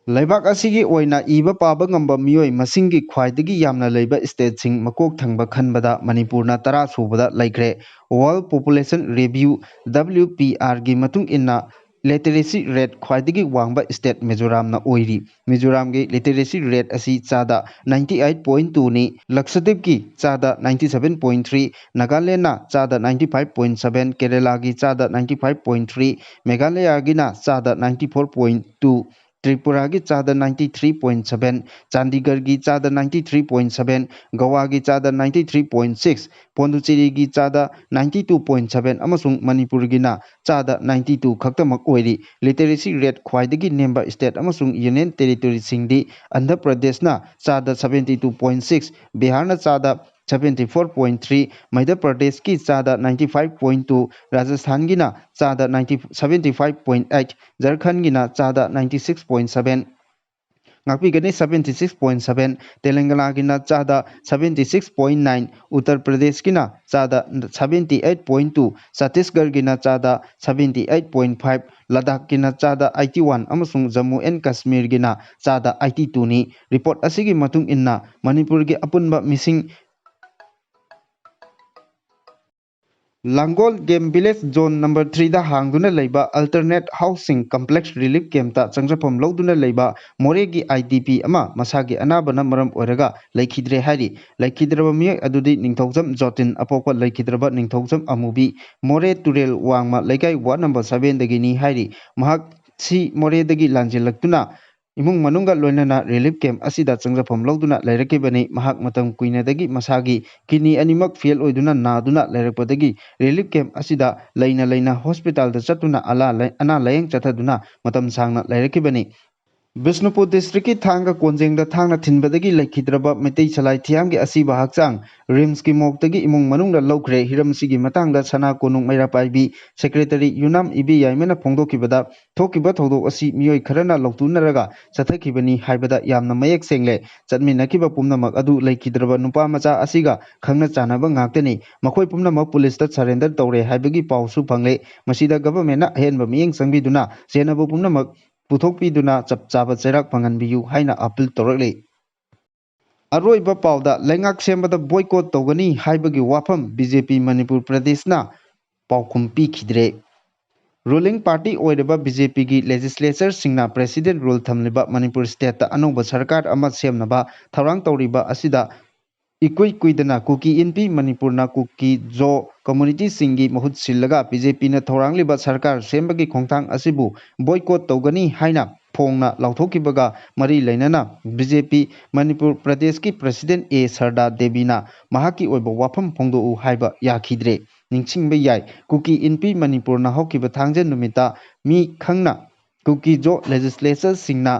ꯂꯩꯕꯥꯛ ꯑꯁꯤꯒꯤ ꯑꯣꯏꯅ ꯏꯕ ꯄꯥꯕ ꯉꯝꯕ ꯃꯤꯑꯣꯏ ꯃꯁꯤꯡꯒꯤ ꯈ꯭ꯋꯥꯏꯗꯒꯤ ꯌꯥꯝꯅ ꯂꯩꯕ stateꯁꯤꯡ ꯃꯀꯣꯛ ꯊꯪꯕ ꯈꯟꯕꯗ ꯃꯅꯤꯄꯨꯔꯅ ꯇꯔꯥ ꯁꯨꯕꯗ ꯂꯩꯈ꯭ꯔꯦ꯫ World Population Review, W P Rꯒꯤ ꯃꯇꯨꯡ ꯏꯟꯅ literacy rate ꯈ꯭ꯋꯥꯏꯗꯒꯤ ꯋꯥꯡꯕ state ꯃꯤꯖꯣꯔꯥꯝꯅ ꯑꯣꯏꯔꯤ꯫ ꯃꯤꯖꯣꯔꯥꯝꯒꯤ literacy rate ꯑꯁꯤ ꯆꯥꯗ ninety eight point twoꯅꯤ꯫ ꯂꯛꯁꯗꯤꯞꯀꯤ ꯆꯥꯗ ninety seven point three, ꯅꯥꯒꯥꯂꯦꯟꯅ ꯆꯥꯗ ninety five point seven, ꯀꯦꯔꯦꯂꯥꯒꯤ ꯆꯥꯗ ninety five point three, ꯃꯦꯘꯥꯂꯌꯥꯒꯤꯅ ꯆꯥꯗ ninety four point two, ꯇ꯭ꯔꯤꯄꯨꯔꯥꯒꯤ ꯆꯥꯗ ninety three point seven, ꯆꯥꯟꯗꯤꯒꯔꯒꯤ ꯆꯥꯗ ninety three point seven, ꯒꯋꯥꯒꯤ ꯆꯥꯗ ninety three point six, ꯄꯣꯟꯗꯨꯆꯦꯔꯤꯒꯤ ꯆꯥꯗ ninety two point seven ꯑꯃꯁꯨꯡ ꯃꯅꯤꯄꯨꯔꯒꯤꯅ ꯆꯥꯗ ninety two ꯈꯛꯇꯃꯛ ꯑꯣꯏꯔꯤ꯫ Literacy rate ꯈ꯭ꯋꯥꯏꯗꯒꯤ ꯅꯦꯝꯕ state ꯑꯃꯁꯨꯡ union territoryꯁꯤꯡꯗꯤ ꯑꯟꯙ꯭ꯔ ꯄ꯭ꯔꯗꯦꯁꯅ ꯆꯥꯗ seventy two point six, ꯕꯤꯍꯥꯔꯅ ꯆꯥꯗ seventy four point three, ꯃꯙ꯭ꯌ ꯄ꯭ꯔꯗꯦꯁꯀꯤ ꯆꯥꯗ ninety five point two, ꯔꯥꯖꯁꯊꯥꯟꯒꯤꯅ ꯆꯥꯗ ninety, seventy five point eight, ꯖꯔꯈꯟꯒꯤꯅ ꯆꯥꯗ ninety six point seven, ꯉꯥꯛꯄꯤꯒꯅꯤ, seventy six point seven, ꯇꯦꯂꯪꯒꯅꯥꯒꯤꯅ ꯆꯥꯗ seventy six point nine, Uttar ꯄ꯭ꯔꯗꯦꯁꯀꯤꯅ ꯆꯥꯗ seventy eight point two, ꯆꯇꯤꯁꯒꯔꯒꯤꯅ ꯆꯥꯗ seventy eight point five, ꯂꯗꯥꯈꯀꯤꯅ ꯆꯥꯗ eighty one ꯑꯃꯁꯨꯡ ꯖꯝꯃꯨ ꯑꯦꯟ ꯀꯥꯁꯃꯤꯔꯒꯤꯅ ꯆꯥꯗ eighty twoꯅꯤ꯫ Report ꯑꯁꯤꯒꯤ ꯃꯇꯨꯡ ꯏꯟꯅ ꯃꯅꯤꯄꯨꯔꯒꯤ ꯑꯄꯨꯟꯕ ꯃꯤꯁꯤꯡ ꯂꯥꯡꯒꯣꯜ Game Village Zone number threeꯗ ꯍꯥꯡꯗꯨꯅ ꯂꯩꯕ Alternate Housing Complex Relief Campꯇ ꯆꯪꯖꯐꯝ ꯂꯧꯗꯨꯅ ꯂꯩꯕ ꯃꯣꯔꯦꯒꯤ I D P ꯑꯃ ꯃꯁꯥꯒꯤ ꯑꯅꯥꯕꯅ ꯃꯔꯝ ꯑꯣꯏꯔꯒ ꯂꯩꯈꯤꯗ꯭ꯔꯦ ꯍꯥꯏꯔꯤ꯫ ꯂꯩꯈꯤꯗ꯭ꯔꯕ ꯃꯤꯑꯣꯏ ꯑꯗꯨꯗꯤ ꯅꯤꯡꯊꯧꯖꯝ ꯖꯣꯇꯤꯟ, ꯑꯄꯣꯛꯄ ꯂꯩꯈꯤꯗ꯭ꯔꯕ ꯅꯤꯡꯊꯧꯖꯝ ꯑꯃꯨꯕꯤ, ꯃꯣꯔꯦ ꯇꯨꯔꯦꯜ ꯋꯥꯡꯃ ꯂꯩꯀꯥꯏ ward number sevenꯗꯒꯤꯅꯤ ꯍꯥꯏꯔꯤ꯫ ꯃꯍꯥꯛ ꯁꯤ ꯃꯣꯔꯦꯗꯒꯤ ꯂꯥꯟꯖꯦꯜꯂꯛꯇꯨꯅ ꯏꯃꯨꯡ ꯃꯅꯨꯡꯒ ꯂꯣꯏꯅꯅ relief camp ꯑꯁꯤꯗ ꯆꯪꯖꯐꯝ ꯂꯧꯗꯨꯅ ꯂꯩꯔꯛꯈꯤꯕꯅꯤ꯫ ꯃꯍꯥꯛ ꯃꯇꯝ ꯀꯨꯏꯅꯗꯒꯤ ꯃꯁꯥꯒꯤ kidney ꯑꯅꯤꯃꯛ fail ꯑꯣꯏꯗꯨꯅ ꯅꯥꯗꯨꯅ ꯂꯩꯔꯛꯄꯗꯒꯤ relief camp ꯑꯁꯤꯗ ꯂꯩꯅ ꯂꯩꯅ hospitalꯗ ꯆꯠꯇꯨꯅ ꯑꯂꯥ-, ꯑꯅꯥ ꯂꯥꯌꯦꯡ ꯆꯠꯊꯗꯨꯅ ꯃꯇꯝ ꯁꯥꯡꯅ ꯂꯩꯔꯛꯈꯤꯕꯅꯤ꯫ ꯕꯤꯁꯅꯨꯄꯨꯔ districtꯀꯤ ꯊꯥꯡꯒ ꯀꯣꯟꯖꯦꯡꯗ ꯊꯥꯡꯅ ꯊꯤꯟꯕꯗꯒꯤ ꯂꯩꯈꯤꯗ꯭ꯔꯕ ꯃꯩꯇꯩ ꯁꯂꯥꯏ ꯊꯤꯌꯥꯝꯒꯤ ꯑꯁꯤꯕ ꯍꯛꯆꯥꯡ RIMSꯀꯤ morgueꯗꯒꯤ ꯏꯃꯨꯡ ꯃꯅꯨꯡꯅ ꯂꯧꯈ꯭ꯔꯦ꯫ ꯍꯤꯔꯝ ꯑꯁꯤꯒꯤ ꯃꯇꯥꯡꯗ ꯁꯅꯥ ꯀꯣꯅꯨꯡ ꯃꯩꯔꯥ ꯄꯥꯏꯕꯤ secretary ꯌꯨꯅꯥꯝ ꯏꯕꯦꯌꯥꯏꯃꯅ ꯐꯣꯡꯗꯣꯛꯈꯤꯕꯗ, ꯊꯣꯛꯈꯤꯕ ꯊꯧꯗꯣꯛ ꯑꯁꯤ ꯃꯤꯑꯣꯏ ꯈꯔꯅ ꯂꯧꯊꯣꯛꯅꯔꯒ ꯆꯠꯊꯈꯤꯕꯅꯤ ꯍꯥꯏꯕꯗ ꯌꯥꯝꯅ ꯃꯌꯦꯛ ꯁꯦꯡꯂꯦ꯫ ꯆꯠꯃꯤꯟꯅꯈꯤꯕ ꯄꯨꯝꯅꯃꯛ ꯑꯗꯨ ꯂꯩꯈꯤꯗ꯭ꯔꯕ ꯅꯨꯄꯥ ꯃꯆꯥ ꯑꯁꯤꯒ ꯈꯪꯅ ꯆꯥꯟꯅꯕ ꯉꯥꯛꯇꯅꯤ꯫ ꯃꯈꯣꯏ ꯄꯨꯝꯅꯃꯛ ꯄꯨꯂꯤꯁꯇ surrender ꯇꯧꯔꯦ ꯍꯥꯏꯕꯒꯤ ꯄꯥꯎꯁꯨ ꯐꯪꯂꯦ꯫ ꯃꯁꯤꯗ governmentꯅ ꯑꯍꯦꯟꯕ ꯃꯤꯠꯌꯦꯡ ꯆꯪꯕꯤꯗꯨꯅ ꯆꯦꯟꯅꯕ ꯄꯨꯝꯅꯃꯛ ꯄꯨꯊꯣꯛꯄꯤꯗꯨꯅ ꯆꯞ ꯆꯥꯕ ꯆꯩꯔꯥꯛ ꯐꯪꯍꯟꯕꯤꯌꯨ ꯍꯥꯏꯅ ꯑꯥꯄꯤꯜ ꯇꯧꯔꯛꯂꯤ꯫ ꯑꯔꯣꯏꯕ ꯄꯥꯎꯗ, ꯂꯩꯉꯥꯛ ꯁꯦꯝꯕꯗ ꯕꯣꯏꯀꯣꯠ ꯇꯧꯒꯅꯤ ꯍꯥꯏꯕꯒꯤ ꯋꯥꯐꯝ ꯕꯤ ꯖꯦ ꯄꯤ ꯃꯅꯤꯄꯨꯔ ꯄ꯭ꯔꯗꯦꯁꯅ ꯄꯥꯎꯈꯨꯝ ꯄꯤꯈꯤꯗ꯭ꯔꯦ꯫ ꯔꯨꯂꯤꯡ ꯄꯥꯔꯇꯤ ꯑꯣꯏꯔꯤꯕ ꯕꯤ ꯖꯦ ꯄꯤꯒꯤ ꯂꯦꯖꯤꯁꯂꯦꯆꯔꯁꯤꯡꯅ ꯄ꯭ꯔꯦꯁꯤꯗꯦꯟ ꯔꯨꯜ ꯊꯝꯂꯤꯕ ꯃꯅꯤꯄꯨꯔ ꯁ꯭ꯇꯦꯠꯇ ꯑꯅꯧꯕ ꯁꯔꯀꯥꯔ ꯑꯃ ꯁꯦꯝꯅꯕ ꯊꯧꯔꯥꯡ ꯇꯧꯔꯤꯕ ꯑꯁꯤꯗ ꯏꯀꯨꯏ ꯀꯨꯏꯗꯅ ꯀꯨꯀꯤ ꯏꯟꯄꯤ ꯃꯅꯤꯄꯨꯔꯅ ꯀꯨꯀꯤ ꯖꯣ ꯀꯝꯃꯨꯅꯤꯇꯤꯁꯤꯡꯒꯤ ꯃꯍꯨꯠ ꯁꯤꯜꯂꯒ ꯕꯤ ꯖꯦ ꯄꯤꯅ ꯊꯧꯔꯥꯡꯂꯤꯕ ꯁꯔꯀꯥꯔ ꯁꯦꯝꯕꯒꯤ ꯈꯣꯡꯊꯥꯡ ꯑꯁꯤꯕꯨ ꯕꯣꯏꯀꯣꯠ ꯇꯧꯒꯅꯤ ꯍꯥꯏꯅ ꯐꯣꯡꯅ ꯂꯥꯎꯊꯣꯛꯈꯤꯕꯒ ꯃꯔꯤ ꯂꯩꯅꯅ ꯕꯤ ꯖꯦ ꯄꯤ ꯃꯅꯤꯄꯨꯔ ꯄ꯭ꯔꯗꯦꯁꯀꯤ ꯄ꯭ꯔꯦꯁꯤꯗꯦꯟ ꯑꯦ ꯁꯔꯗꯥ ꯗꯦꯕꯤꯅ ꯃꯍꯥꯛꯀꯤ ꯑꯣꯏꯕ ꯋꯥꯐꯝ ꯐꯣꯡꯗꯣꯛꯎ ꯍꯥꯏꯕ ꯌꯥꯈꯤꯗ꯭ꯔꯦ꯫ ꯅꯤꯡꯁꯤꯡꯕ ꯌꯥꯏ, ꯀꯨꯀꯤ ꯏꯟꯄꯤ ꯃꯅꯤꯄꯨꯔꯅ ꯍꯧꯈꯤꯕ ꯊꯥꯡꯖ ꯅꯨꯃꯤꯠꯇ ꯃꯤ ꯈꯪꯅ ꯀꯨꯀꯤ ꯖꯣ ꯂꯦꯖꯤꯁꯂꯦꯆꯔꯁꯤꯡꯅ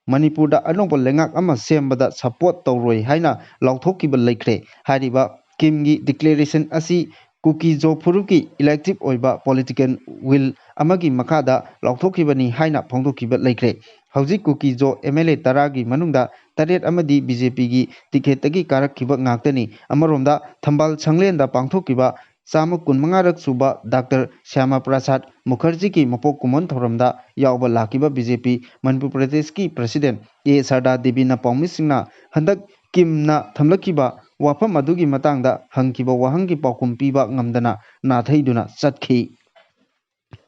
ꯃꯅꯤꯄꯨꯔꯗ ꯑꯅꯧꯕ ꯂꯩꯉꯥꯛ ꯑꯃ ꯁꯦꯝꯕꯗ ꯁꯄꯣꯔꯠ ꯇꯧꯔꯣꯏ ꯍꯥꯏꯅ ꯂꯥꯎꯊꯣꯛꯈꯤꯕ ꯂꯩꯈ꯭ꯔꯦ꯫ ꯍꯥꯏꯔꯤꯕ ꯀꯤꯝꯒꯤ ꯗꯤꯀ꯭ꯂꯦꯔꯦꯁꯟ ꯑꯁꯤ ꯀꯨꯀꯤ ꯖꯣ ꯐꯨꯔꯨꯞꯀꯤ ꯏꯂꯦꯛꯇꯤꯚ ꯑꯣꯏꯕ ꯄꯣꯂꯤꯇꯤꯀꯦꯜ ꯋꯤꯜ ꯑꯃꯒꯤ ꯃꯈꯥꯗ ꯂꯥꯎꯊꯣꯛꯈꯤꯕꯅꯤ ꯍꯥꯏꯅ ꯐꯣꯡꯗꯣꯛꯈꯤꯕ ꯂꯩꯈ꯭ꯔꯦ꯫ ꯍꯧꯖꯤꯛ ꯀꯨꯀꯤ ꯖꯣ ꯑꯦꯝ ꯑꯦꯜ ꯑꯦ ꯇꯔꯥꯒꯤ ꯃꯅꯨꯡꯗ ꯇꯔꯦꯠ ꯑꯃꯗꯤ ꯕꯤ ꯖꯦ ꯄꯤꯒꯤ ꯇꯤꯀꯦꯠꯇꯒꯤ ꯀꯥꯔꯛꯈꯤꯕ ꯉꯥꯛꯇꯅꯤ꯫ ꯑꯃꯔꯣꯝꯗ ꯊꯝꯕꯥꯜ ꯁꯪꯂꯦꯟꯗ ꯄꯥꯡꯊꯣꯛꯈꯤꯕ ꯆꯥꯝꯃ ꯀꯨꯟꯃꯉꯥꯔꯛ ꯁꯨꯕ ꯗꯥꯛꯇꯔ ꯁ꯭ꯌꯥꯃꯥ ꯄ꯭ꯔꯁꯥꯗ ꯃꯨꯈꯔꯖꯤꯒꯤ ꯃꯄꯣꯛ ꯀꯨꯝꯑꯣꯟ ꯊꯧꯔꯝꯗ ꯌꯥꯎꯕ ꯂꯥꯛꯈꯤꯕ ꯕꯤ ꯖꯦ ꯄꯤ ꯃꯅꯤꯄꯨꯔ ꯄ꯭ꯔꯗꯦꯁꯀꯤ ꯄ꯭ꯔꯁꯤꯗꯦꯟ ꯑꯦ ꯁꯔꯗꯥ ꯗꯦꯕꯤꯅ ꯄꯥꯎꯃꯤꯁꯤꯡꯅ ꯍꯟꯗꯛ ꯀꯤꯝꯅ ꯊꯝꯂꯛꯈꯤꯕ ꯋꯥꯐꯝ ꯑꯗꯨꯒꯤ ꯃꯇꯥꯡꯗ ꯍꯪꯈꯤꯕ ꯋꯥꯍꯪꯒꯤ ꯄꯥꯎꯈꯨꯝ ꯄꯤꯕ ꯉꯝꯗꯅ ꯅꯥꯊꯩꯗꯨꯅ ꯆꯠꯈꯤ꯫